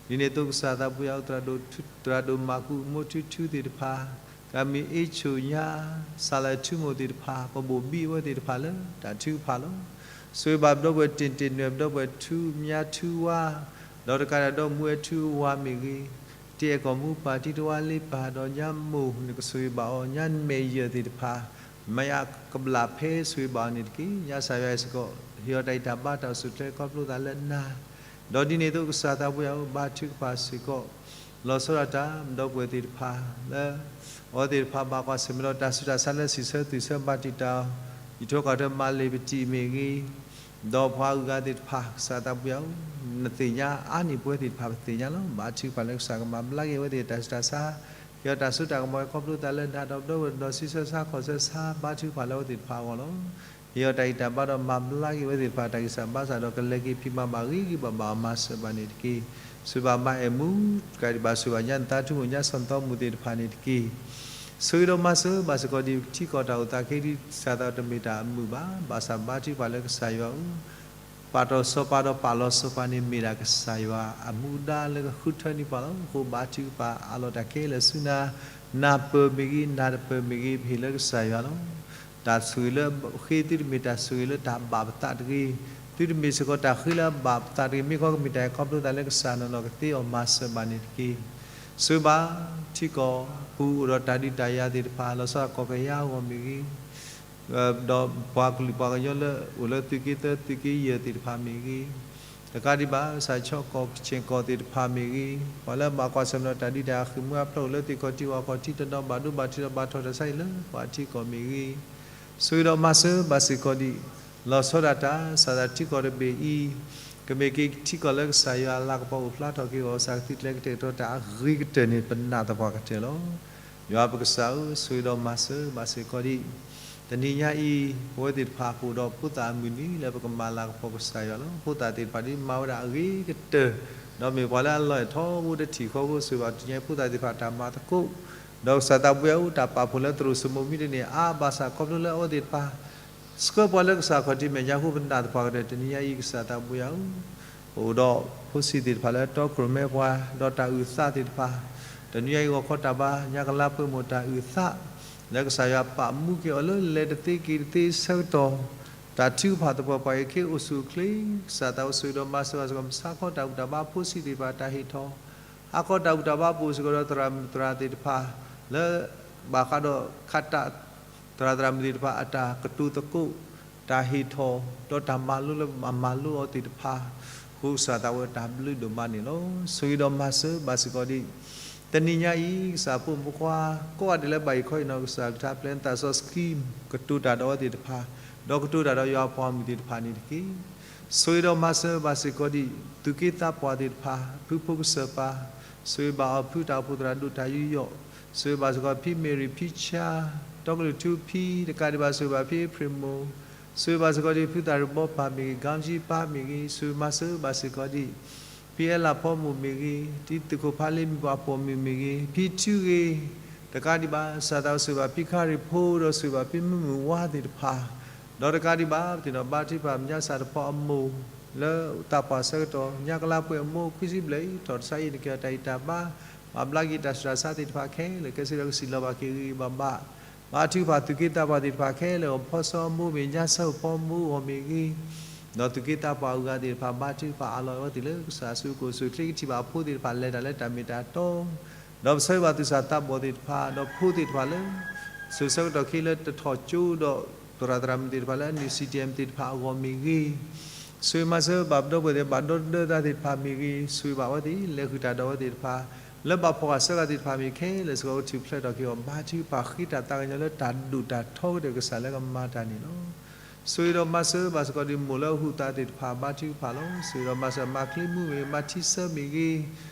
ဒ်န့ၣ်အသိးကစၢ်သးပှၢ်ယၤ သရၣ်ဒိၣ်မၤကူၣ်မိၢ်ထူထူသ့ၣ်တဖၣ်, သရၣ်မုၣ်အ့ၣ်ဆိၣ်ညါ, စးလဲၤထူမိၢ်သ့ၣ်တဖၣ်, ပဘိၣ်ဘံၣ်အဝဲသ့ၣ်တဖၣ်လၢတၢ်ထုကဖၣ်လီၤ. ဆိၣ်ဂ့ၤဘၣ်ပဒီပုၢ်ဝဲၢ်တ့ၢ်တ့ၢ်နွဲၣ် ပဒီပုၢ်ဝဲၢ်ထူမါထူဝါ, ဒီးတကးဒံးဒီးမူဝဲထူဝါမ့ၢ်ဂ့ၤ, တ့အဲၣ်ကီၢ်မူပၢ် တံၤတဝါလ့ပၢ် ဒီးညါမိၢ် နကဆိၣ်ဂ့ၤဘၣ်အီၤ, ညါမဲာ်ယၢၢ်သ့ၣ်တဖၣ်, မၤယၤကဘျၣ်ဖဲဆိၣ်ဂ့ၤဘၣ်အီၤန့ၣ်တက့ၢ်. ညါကစၢ်ယွၤအဲၣ်စ့ၢ်ကီး ဟ့ၣ်အီၤတၢ်ဂံၢ်တၢ်ဘါတၢ်အိၣ်ဆူၣ်အိၣ်ချ့ခီဖျိသးလၢနၤ, ဒီးဒ်န့ၣ်အသိးကစၢ်သးပှၢ်ယၤဧၢ ဘါထုကဖၣ်စ့ၢ်ကီး လီၤဆီဒၣ်တၢ် ပဒီပုၢ်ဝဲၢ်သ့ၣ်တဖၣ်လၢ အဝဲသ့ၣ်တဖၣ်ဘၣ်ကွၢ်ဆၢၣ်မဲာ်ဒီးတၢ်ဆူးတၢ်ဆါလၢစံးဆၢသူၣ်ဆၢဘၣ်တံာ်တာ်အီၤ, ယံာ်ထီၣ်ကီၢ်ထီၣ်မၤလ့ၤပတံၢ်မ့ၢ်ဂ့ၤ, ဒီးပှၤအုၣ်အဂၤသ့ၣ်တဖၣ် ကစၢ်သးပှၢ်ယၤဧၢ, နသ့ၣ်ညါအါန့ၢ်ပဝဲသ့ၣ်တဖၣ်ပသ့ၣ်ညါလီၤ. ဘါထုကဖၣ်လၢကစၢ်ကမၤဘျါက့ၤအဝဲသ့ၣ်တၢ်ဆူးတၢ်ဆါ, ဟ့ၣ်အီၤတၢ်စိတၢ်ကမီၤဟဲခီဖျိသးလၢနၤဒီးပဒီပုၢ်ဝဲၢ်ဒီးဆံဆၢဆါခီၣ်ဆၢဆါ ဘါထုကဖၣ်လၢအဝဲသ့ၣ်တဖၣ်အဂီၢ်လီၤ. ဟ့ၣ်အီၤတၢ်ဂံၢ်တၢ်ဘါဒီးမၤဘျါက့ၤဝဲသ့ၣ်တဖၣ် တၢ်ဂံၢ်စၢ်ဘါစၢ်ဒီး ကလဲၤက့ၤဖံးမၤဘၣ်ဂ့ၤဂ့ၤဘၣ်ဘၣ်အီၤမၤစၢၤဘၣ်န့ၣ်တက့ၢ်. ဆိၣ်ဂ့ၤဘၣ်မါအဲၣ်မူ, တကးဒံးဘၣ်ဆိၣ်ဂ့ၤဘၣ်ညါနသးထူမိၢ် ညါစီၤသီမူၤသ့ၣ်တဖၣ်န့ၣ်တက့ၢ်. ဆိၣ်ဂ့ၤဒီးမၤစၢၤဘၣ်စ့ၢ်ကီးဒ်ပထံကီၢ်တၢ်အိၣ်သးခဲအံၤ ဒ်ကစၢ်သးတမ့ၢ်တၢ်အမုာ်ဘၣ်, ဘၣ်ဆၣ်ဘါထုကဖၣ်လၢကစၢ်ယွၤဧၢ ပာ်တီၢ်စီၤပၤဒီးပာ်လီၤစီၤပၤန့ၣ် မ့ၢ်ဒၣ်ကစၢ်ယွၤအမူဒါလၢကဃုထၢန့ၢ်ပှၤလီၤ. အဃိဘါထုကဖၣ်အးလီၤတၢ်ခဲလၢာ်ဆူနၤ, နၢ်ပၢၢ်မ့ၢ်ဂ့ၤ နၢ်တပၢၢ်မ့ၢ်ဂ့ၤ ပဟ့ၣ်လၢကစၢ်ယွၤလီၤ. တၢ်ဆိၣ်ဂ့ၤလၢဃ့သုတမ့ၢ်တၢ်ဆိၣ်ဂ့ၤလၢတၢ်ဘၣ်ပသးတဂ့ၤ, သုတမ့ၢ်စ့ၢ်ကီးတၢ်ဃ့လၢအဘၣ်ပသးတဂ့ၤ, မ့ၢ်ခီကမ့ၢ်တၢ်ဟဲခီဖျိသးလၢကစၢ်နီၢ်နီၢ်ကသ့အီၤမၤစၢၤဘၣ်န့ၣ်တက့ၢ်. ဆိၣ်ဂ့ၤဘၣ် ထံကီၢ်ပူၤအိၣ်ဒီးတၢ်ဒုးတၢ်ယၤသ့ၣ်တဖၣ် လီၤဆီဒၣ်ကီၢ်ကယၤအဂီၢ်မ့ၢ်ဂ့ၤ ဒီးပှၤကလုာ်ပှၤကညီလၢအိၣ်လၢသုးက့သၢသုးက့ယဲၢ်သ့ၣ်တဖၣ်မ့ၢ်ဂ့ၤ, တကးဒံးဘၣ် ကစၢ်ဆီကီၢ်ဆ့ၣ်ကီၢ်သ့ၣ်တဖၣ်မ့ၢ်ဂ့ၤ, ပှၤလၢဘၣ်ကွၢ်ဆၢၣ်မဲာ်ဒီးတၢ်ဒုးတၢ်ယၤဃ့ၢ်မှံဟးဖျိးအိၣ်လၢသ့ၣ်ခီၣ်ထံး ဝၣ်ခီၣ်ထံး တနီၤဘၣ်ဒိဘၣ်ထံးဒီးဘၣ်ထီၣ်တၢ်ဆါဟံၣ်လၢပှၤထံကီၢ်မ့ၢ်ဂ့ၤ, ဆိၣ်ဂ့ၤဒီးမၤစၢၤဘၣ်စ့ၢ်ကီးဒ် လီၤဆီဒၣ်တၢ် ကစၢ်သးထံကီၢ်တဘ့ၣ်အံၤ ကမ့ၢ်က့ၤထံကီၢ်လၢကစၢ်ယွၤအလၤကပီၤအိၣ်ဖျါထီၣ်က့ၤအဂီၢ် ကစၢ်ကသုးကျဲၤကတဲာ်ကတီၤတၢ်အဂ့ၤကတၢၢ်န့ၣ် ပနာ်သပှၢ်ကတၢၢ်လီၤ. ယွၤပကစၢ်ဧၢ, ဆိၣ်ဂ့ၤဒီးမၤစၢၤဘၣ်စ့ၢ်ကီးဒ် တနံၤညါအံၤ ပဝဲသ့ၣ်တဖၣ်ပအိၣ်ဒီးဖိသၣ်အမုၢ်နံၤလၢပကမၤလၤကပီၤကစၢ်ယွၤလီၤ. ဖိသၣ်သ့ၣ်တဖၣ်ဒ်မၤဝဲဒၣ်အဂ့ၤကတၢၢ်, ဒီးမ့ၢ်ပှၤလၢအလီၤအဲၣ်ထီဘိတထံၣ်ဃီဖိ ဆိၣ်ဂ့ၤဘၣ်တနံၤညါအံၤ ဖိသၣ်သ့ၣ်တဖၣ်တၢ်မၤသကိး, ဒီးကစၢ်သးပှၢ်ယၤဧၢ တၢ်ပာ်ဖှိၣ်လၢသရိာ်စမိၣ်မံတန့ၢ်အါဘၣ်ဆၣ် ခီဖျိလၢအဝဲသ့ၣ်တဖၣ် ဆှၢပှၤလၢကစၢ်ခီၣ်ထံးမဲာ်ညါအဃိ ပနာ်သပှၢ်ကတၢၢ် တနံၤညါအံၤ ကစၢ်သးပှၢ်ယၤဧၢ, ပအိၣ်ဒီးဖိဆံးသ့ၣ်တဖၣ်လၢတီခိၣ်ရိၣ်မဲပှၤ ဒီးတၢ်အုၣ်သးသ့ၣ်တဖၣ်, တနံၤညါအံၤဂီၤခီတၢ်ဘါ ညါကလါပှဲၤမိၢ်တၢ်အုၣ်သး လၢကစၢ်ယွၤပာ်မူက့ၤအီၤလၢလဲၤတသ့က့ၤတသ့ဆၢကတီၢ်, တၢ်ထုကဖၣ်သပှၢ်ပှၢ်အံၤ ကဟဲအိၣ်ဆူၣ်အိၣ်ချ့, ကစၢ်သးအိၣ်ဆိၣ်ဂ့ၤဒီးမၤစၢၤဘၣ်စ့ၢ်ကီး မ့ၢ်ဟးခီတၢ်ဘူၣ်တၢ်ဘါဖိဆံးသ့ၣ်တဖၣ်တၢ်ဟ့ၣ်ထီၣ်, ဟးခီတၢ်ဘူၣ်တၢ်ဘါပအိၣ်စ့ၢ်ကီးဒီးသရၣ်မုၣ်သရၣ်သ့ၣ်တဖၣ် လၢ ဘၣ်ဃးဒီးခးတၢ် သရၣ်သရၣ်မုၣ်သ့ၣ်တဖၣ်အတၢ်ကတိၤသကိး, တၢ်ဟ့ၣ်ထီၣ်, ဒီးတၢ်မၤလိလၢအမၤလိအီၤသ့ၣ်တဖၣ်, ဃိကစၢ်သးဝဲတၢ်ဘျုးဒိၣ်မးန့ၣ်လီၤ. ဆိၣ်ဂ့ၤဒီးမၤစၢၤဘၣ်စ့ၢ်ကီးဒ် တနံၤညါအံၤ ကစၢ်ဖိမုၣ်ဖိခွါ ကိးဂၤဒဲးလၢဘၣ်အံၤခီအံၤနီၤ ကစၢ်ကထါပျဲနသးစီဆှံ ကတိၤတၢ်ဒီးအဝဲသ့ၣ်တဖၣ်, ဒီးကတိၤတၢ်ဒီးယွၤအပှၤမုၣ်သ့ၣ်တဖၣ်န့ၣ်တက့ၢ်. ဆိၣ်ဂ့ၤဒီးမၤစၢၤဘၣ်စ့ၢ်ကီးဒံး သူၣ်က့သးပှၢ်သ့ၣ်တဖၣ် ဖုဖိကစၢၢ်ပၢ်, ဆိၣ်ဂ့ၤဘၣ်အီၤဖုတၢ်အိၣ်ဖှိၣ်သရၣ်ဒိၣ်တၢ်ယူးယီၣ်, ဆိၣ်ဂ့ၤဘၣ်စ့ၢ်ကီးဖံမ့ၣ်ရံၣ်ဖံဆါ, တီကလုာ်ထူဖံ, တကးဒံးဘၣ်ဆိၣ်ဂ့ၤဘၣ်ဖံအ့ဖြ့ၣ်မိၢ်, ဆိၣ်ဂ့ၤဘၣ်စ့ၢ်ကီးဒံးဖုသၣ်ရံၣ်ဘီပၢ်မ့ၢ်ဂ့ၤ, ကီကၠံပၢ်မ့ၢ်ဂ့ၤ, ဆိၣ်ဂ့ၤမၤစၢၤဘၣ်စ့ၢ်ကီးဒံး ဖံအဲလးဖီမိၢ်မ့ၢ်ဂ့ၤ, ဒ်သုးခိၣ်ဖးလ့မုၣ်ပှၢ်ပိာ်မုၣ်မ့ၢ်ဂ့ၤ, ဖံထူဂ့ၤ, တကးဒံးဘၣ် ကစၢ်သးအိၣ်ဆိၣ်ဂ့ၤဘၣ်ဖံခါရံၣ်ဖိ ဒီးဆိၣ်ဂ့ၤဘၣ်ဖံမုၢ်မုၢ်ဝါသ့ၣ်တဖၣ်, ဒီးတကးဒံးဘၣ် ပသ့ၣ်နီၣ်ဘါထုကဖၣ် မညါစၢ်တဖီအမိၢ် လၢသးပှၢ်ဆၢကတီၢ် ညါကလါပှဲၤအမိၢ်ခွံဆံဘျဲၣ်အံၤ ထီၣ်တဆါအံၤ နကဲထီၣ်တၢ်အံၣ်တၢ်ဘါ, ဘၣ်ဘျါက့ၤတၢ်ဆူးတၢ်ဆါသ့ၣ်တဖၣ်ခဲလၢာ် ကဲဆၢကတီၢ်ကစံၣ်လီၤဘၣ်က့ၤဂ့ၤဂ့ၤဘၣ်ဘၣ်, ဘါထုကဖၣ်သူၣ်က့သးပှၢ်သ့ၣ်တဖၣ်ခဲလၢာ် အဖီစီအမိၢ်မ့ၢ် ညါဆၢအိၣ်ဖီမိၢ်အဂီၢ်မ့ၢ်ဂ့ၤ, ဒီးသူၣ်က့သးပှၢ်အဂၤသ့ၣ်တဖၣ် ဘါထုကဖၣ်အးလီၤအဝဲသ့ၣ်လၢကစၢ်အစုအကိၣ် ဆိၣ်ချ့ကထံၣ်ဘၣ်အဖိသ့ၣ်တဖၣ် လဲၤတၢ်လၢတၢ်မ့ၢ်တၢ်တီ, ဒီးပဆၢဂ့ၤဘၣ်သူၣ်စၢ်သးဘီၣ်သ့ၣ်တဖၣ် ဒီးဖိသ့ၣ်တဖၣ်လၢ ဆိၣ်ဆၢကတီၢ်ခဲအံၤလၢတထီၣ်ကၠိဒီး သရၣ်သရၣ်မုၣ်သ့ၣ်တဖၣ်လၢ NCTM သ့ၣ်တဖၣ်အဂီၢ်မ့ၢ်ဂ့ၤ, ဆိၣ်ဂ့ၤမၤစၢၤဘၣ်ပဒီပုၢ်ဝဲၢ်သ့ၣ် ဘၣ်ဒီသဒၢသးသ့ၣ်တဖၣ်မ့ၢ်ဂ့ၤ, ဆိၣ်ဂ့ၤဘၣ်အဝဲသ့ၣ် လဲၤဃုာ်တၢ်ဒီးအဝဲသ့ၣ်တဖၣ် လၢဘၣ်ဖီၣ်ဃာ်ဆၢဃာ်သ့ၣ်တဖၣ်မ့ၢ်ခဲလၢာ်စ့ၢ်ကီး ကထုးဖျဲးထီၣ်က့ၤအီၤ ဘါထုကဖၣ်ဃ့တၢ်သးကညီၤလၢတၢ်ဒိၣ်တၢ်ထီကတၢၢ် ကစၢ်လၢကမၤတၢ်န့ၣ်လီၤ. ဆိၣ်ဂ့ၤဒီးမၤစၢၤဘၣ်စ့ၢ်ကီးဒံးမိၢ်လၢအဟူးအသးသ့ၣ်တဖၣ် ဘါထုကဖၣ်လီၤ. ဆိၣ်ဂ့ၤဒီးမၤစၢၤမၤချ့မုၣ်မ့ၢ်ဂ့ၤ မၤထံဆၢမ့ၢ်ဂ့ၤ,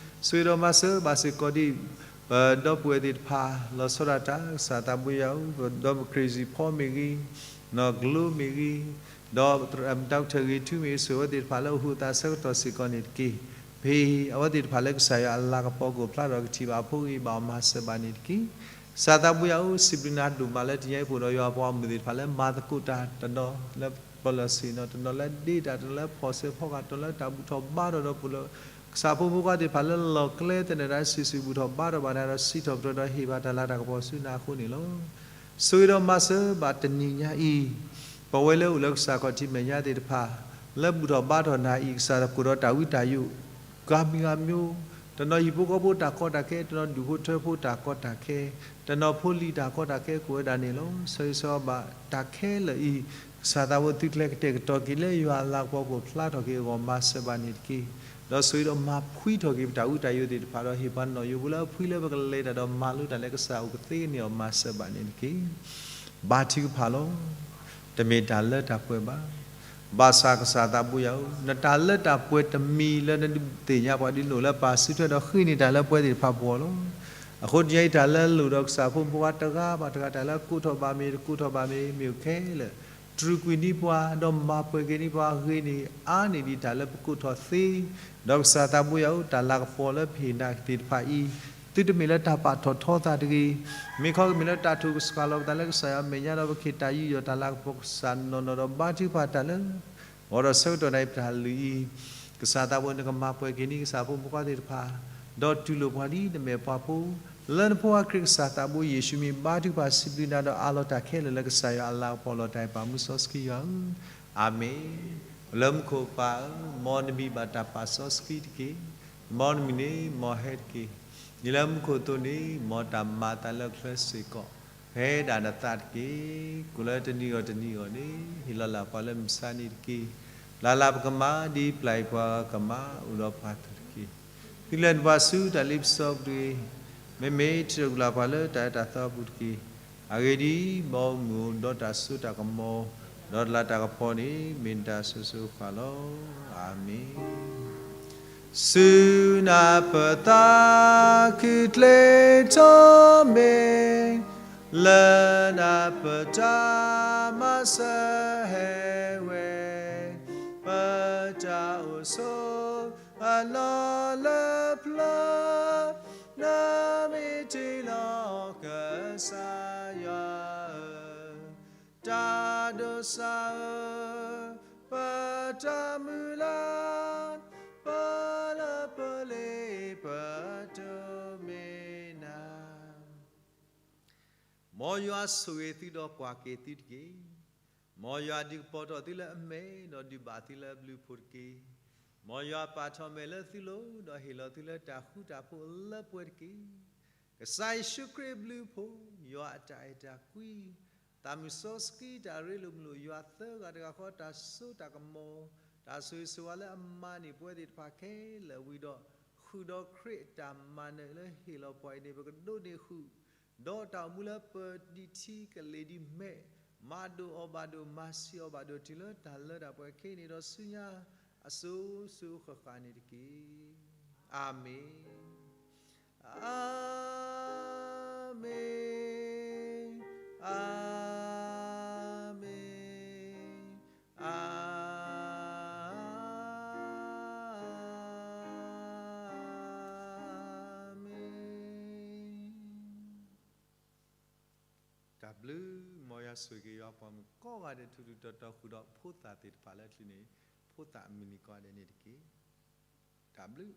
ဆိၣ်ဂ့ၤဒီးမၤစၢၤဘၣ်စ့ၢ်ကီးဒံး ပဒီပုၢ်ဝဲၢ်သ့ၣ်တဖၣ် လီၤဆီဒၣ်တၢ် ကစၢ်သးဘိယွၤဧၢ, ပဒီပုၢ်ဝဲၢ်ခရံာ်စံၣ်ဖီမ့ၢ်ဂ့ၤ, နီၢ်ကျိမ့ၢ်ဂ့ၤ, ဒီးတၢ်ကထၢၣ်ဂ့ၤထူမ့ၢ်ဂ့ၤ ဆိၣ်ဂ့ၤအဝဲသ့ၣ်တဖၣ်လၢအဟူးအသးဆၢကတီၢ်စ့ၢ်ကီးန့ၣ်တက့ၢ်. ဖဲအဝဲသ့ၣ်တဖၣ်လၢကစၢ်ယွၤအလၤကပီၤကအိၣ်ဖျါထီၣ် ကထံၣ်ဘၣ်အဖိဂ့ၤဘၣ်အီၤမၤစၢၤဘၣ်န့ၣ်တက့ၢ်. ကစၢ်သးဘိယွၤဧၢ, စံးဘျုးနၤဒိၣ်မးလၢတနံၤအံၤ ပအိၣ်ဒီးယွၤအပှၤဂီၢ်မုၢ်သ့ၣ်တဖၣ်လၢမၤသကိးတၢ် တနီၤလၢပလီၢ်ဆ့ၣ်နီၤ, တနီၤလၢဒ့တၢ်, တနီၤလၢဖီၣ်စၢၤဖီကၤ, တနီၤလၢတၢ်ဘူၣ်ထီၣ်ဘါထီၣ်ဒီးပလီၢ်, ကစၢ်ဖိမုၣ်ဖိခွါသ့ၣ်တဖၣ်လၢလီၢ်ကျဲသနၢၣ်တၢ် စံးဆူၣ်ဘူၣ်ထီၣ်ဘါထီၣ်ဘၣ်နၤဒီး စံးထီၣ်ပတြၢၤဒီးဟ့ၣ်ဘၣ်တၢ်လၤတၢ်ကပီၤဆူနၤအဃိန့ၣ်လီၤ. ဆိၣ်ဂ့ၤဒီးမၤစၢၤဘၣ်တနံၤညါအံၤ ပဝဲလၢအိၣ်လၢကစၢ်ခီၣ်ထံးမဲာ်ညါသ့ၣ်တဖၣ် လၢဘူၣ်ထီၣ်ဘါထီၣ်နၤအံၤ ကစၢ်သကိးဒီးတၢ်ဝံတၢ်ယိး ဂၤမံၤဂၤမံၤ, တနီၤဟံၣ်ဖိဃီဖိတၢ်ကီတၢ်ခဲ, တနီၤဒူၣ်ဖိထၢဖိတၢ်ကီတၢ်ခဲ, တနီၤဖိလံၤတၢ်ကီတၢ်ခဲ ကအိၣ်ဝဲဒၣ်န့ၣ်လီၤ. ဆိၣ်ဂ့ၤဆိၣ်ဂ့ၤဘၣ်တၢ်ခဲလၢာ်အံၤ ကစၢ်သးဘိသုကျဲကတဲာ်ကတီၤက့ၤလၢယွၤအလၤကပီၤကအိၣ်ဖျါထီၣ်က့ၤအဂီၢ် မၤစၢၤဘၣ်န့ၣ်တက့ၢ်. ဒီးဆိၣ်ဂ့ၤဒီးမၤဖှံထီၣ်က့ၤပတၢ်ဝံတၢ်ယိးသ့ၣ်တဖၣ်ဒီး ဟ့ၣ်ပှၤနီၣ်ယိးဖိလၢအဖှံလၢပကလဲၤတၢ်ဒီးမၤလိတၢ်လၢကစၢ်အိၣ်ကသ့န့ၢ်အီၤ မၤစၢၤဘၣ်န့ၣ်တက့ၢ်. ဘါထုကဖၣ်လီၤ. တမ့ၢ်တၢ်လၢတၢ်ပှဲၤဘၣ်. ဘၣ်ဆၣ်ကစၢ်သးဘိယွၤဧၢ, နတၢ်လၢတၢ်ပှဲၤတမံၤလၢနဒုးသ့ၣ်ညါပှၤဒ်နအိၣ်လၢပၢ်စုထွဲဒီးဃ့န့ၢ်တၢ်လၢပှဲၤသ့ၣ်တဖၣ်ပဂီၢ်လီၤ. အဃိတနံၤအံၤ တၢ်လၢအလိၣ်ဒီးကစၢ်ဖိမုၣ်ဖိခွါတဂၤဘၣ်တဂၤ တၢ်လၢအကိးထီၣ်ဘၣ်မ့ၢ် တကိးထီၣ်ဘၣ်မ့ၢ် မ့ၢ်အိၣ်ခဲလၢာ် တြူာ်ကွံာ်န့ၢ်ပှၤ ဒီးမၤပှဲၤက့ၤန့ၢ်ပှၤ ဂ့ၤန့ၢ်အါန့ၢ်ဒံးတၢ်လၢပကိးထီၣ်သ့, ဒီးကစၢ်သးဘိယွၤဧၢ, တၢ်လၤကပီၤလၢပဟ့ၣ်နၤသ့ၣ်တဖၣ်အံၤ သုတမ့ၢ်လၢတၢ်ပာ်ထီၣ်ထီသးတဂ့ၤ, မ့ၢ်ခီကမ့ၢ်လၢတၢ်ထိၣ်ကစှၤလီၤပသးလၢကစၢ်ယွၤအမဲာ်ညါဒီး ပကဟ့ၣ်တၢ်ယူးယီၣ်တၢ်လၤကပီၤကစၢ်နီၢ်နီၢ်ဒီး ဘါထုကဖၣ်တၢ်လၢ ဂီၤဒီးဆၢကတီၢ်နံၤအံၤပတၢ်လုၢ်အံၤ, ကစၢ်သးဘိနကမၤပှဲၤက့ၤန့ၢ်ကစၢ်ဖိမုၣ်ဖိခွါသ့ၣ်တဖၣ်, ဒီးတူၢ်လိာ်ပှၤဒ်နမဲာ်ပှၤဖိ, လၢနဖိခွါခရံာ်ကစၢ်သးဘိယ့ၣ်ၡူးမံၤ ဘါထုကဖၣ်စံးဘျုးနၤဒီးအးလီၤတၢ်ခဲလၢာ်လၢကစၢ်ယွၤအလၤကပီၤလီၤတၢ်အံၤ ပၢ်မူစီဆှံယွၤဧၢ, အၤမ့ၣ်. လၢမူခိၣ်ပၢ်ဧၢ, မ်နမံၤဘၣ်တၢ်ပာ်စီဆှံတက့ၢ်. မ်နမံၤန့ၣ်မ်ဟဲတက့ၢ်. ဒ်လၢမူခိၣ်အသိးန့ၣ် မ်တၢ်မၤအသးလၢကျဲစ့ၢ်ကီး ဖဲဒၣ်နသးတက့ၢ်. ကိးလၢတနံၤဂီၢ်တနံၤဂီၢ်န့ၣ် ဟ့ၣ်လီၤလၢပှၤလၢမုၢ်ဆါနံၤတက့ၢ်. ပျၢ်လၢပကမၤ ဒ်ပျၢ်အံၤပှၤကမၤ အိၣ်ဒီးပှၤအသိးတက့ၢ်. သုလဲၤနုာ်ပှၤဆူတၢ်လ့ပစီပူၤတဂ့ၤ. မ့မ့ၢ်ထုးထီၣ်ပျၢ်ပှၤလၢတၢ်အၢတၢ်သီအပူၤတက့ၢ်. အဂ့ၢ်ဒ်အံၤ, မ်အမုၢ်အိၣ်ဒီးတၢ်စိတၢ်ကမီၤ, ဒီးတၢ်လၤတၢ်ကပီၤန့ၣ် မ့ၢ်နတၢ်စိၤစိၤဃၣ်ဃၣ်လီၤ. အၤမ့ၣ်. ဆူနၢ်ပၢၢ်သးခုကျ့ထီၣ်မ့ၢ်, လၢနၢ်ပၢၢ်တၢ်မၤစၢၤဟဲဝဲ, ပတၢ်အိၣ်ဆိးအလီၢ်လၢပျၢၤ, နမ့ၢ်တ့လီၤကစၢ်ယွၤဧၢ, တၢ်ဒိးစၢ်ဧၢ, ပတၢ်မုၢ်လၢ်, ပလၢပလ့ပတမ့ၢ်နၤ. မ်ယွၤဆိၣ်ဂ့ၤသုဒီးကွၢ်က့ၤသုတက့ၢ်. မ်ယွၤဒုးကပီၤထီၣ်သုလၢအမဲာ်, ဒီးဒုးဘၣ်သုလၢအဘျုးအဖှိၣ်တက့ၢ်. မ်ယွၤပာ်ထီၣ်မဲာ်လၢသုလိၤ, ဒီးဟ့ၣ်လီၤသုလၢတၢ်ဃူတၢ်ဖိးအလၢပှဲၤတက့ၢ်. ကစၢ်ယ့ၣ်ၡူးခရံာ်အဘျုးအဖှိၣ်, ယွၤအတၢ်အဲၣ်တၢ်ကွံ, သးမုၢ်စီဆှံတၢ်ရ့လိာ်မုာ်လိာ်, ယွၤသၢဂၤတဂၤဃီတၢ်စိတၢ်ကမီၤ, တၢ်ဆိၣ်ဂ့ၤဆိၣ်ဝါလၢအမၤန့ၢ်ပဝဲသ့ၣ်တဖၣ်ခဲလၢာ်ဝံၤဒီး, ဃုာ်ဒီးခရံာ်အတၢ်မၤနၢၤလၢဟ့ၣ်လီၤပှၤအံၤန့ၣ် ပကဒိးန့ၢ်ဃုာ်, ဒီးတၢ်အိၣ်မူလၢပဒံးထံကလ့ၤဒ်မဲး, မၤဒိၣ်အီၤဘၣ်ဒိၣ်, မၤဆံးအီၤဘၣ်ဒိၣ်, တုၤလၢတၢ်လၢတၢ်ပှဲၤခဲအံၤန့ၣ်ဒီးဆူညါအစိၤစိၤဃၣ်ဃၣ်န့ၣ်တက့ၢ်. အၤမ့ၣ်, အၤမ့ၣ်, အၤမ့ၣ်, အၤမ့ၣ်. တၢ်ဘျုး, မ်ယွၤဆိၣ်ဂ့ၤက့ၤယွၤပှၤမုၣ်ကိးဂၤဒဲး ထူးထူးတီၤတီၤဃုာ်ဒီးဖိသၣ်သ့ၣ်တဖၣ်လၢအချုးန့ၣ်, ဖိသၣ်အမုၢ်နံၤကိးဂၤဒဲးန့ၣ်တက့ၢ်. တၢ်ဘျုး.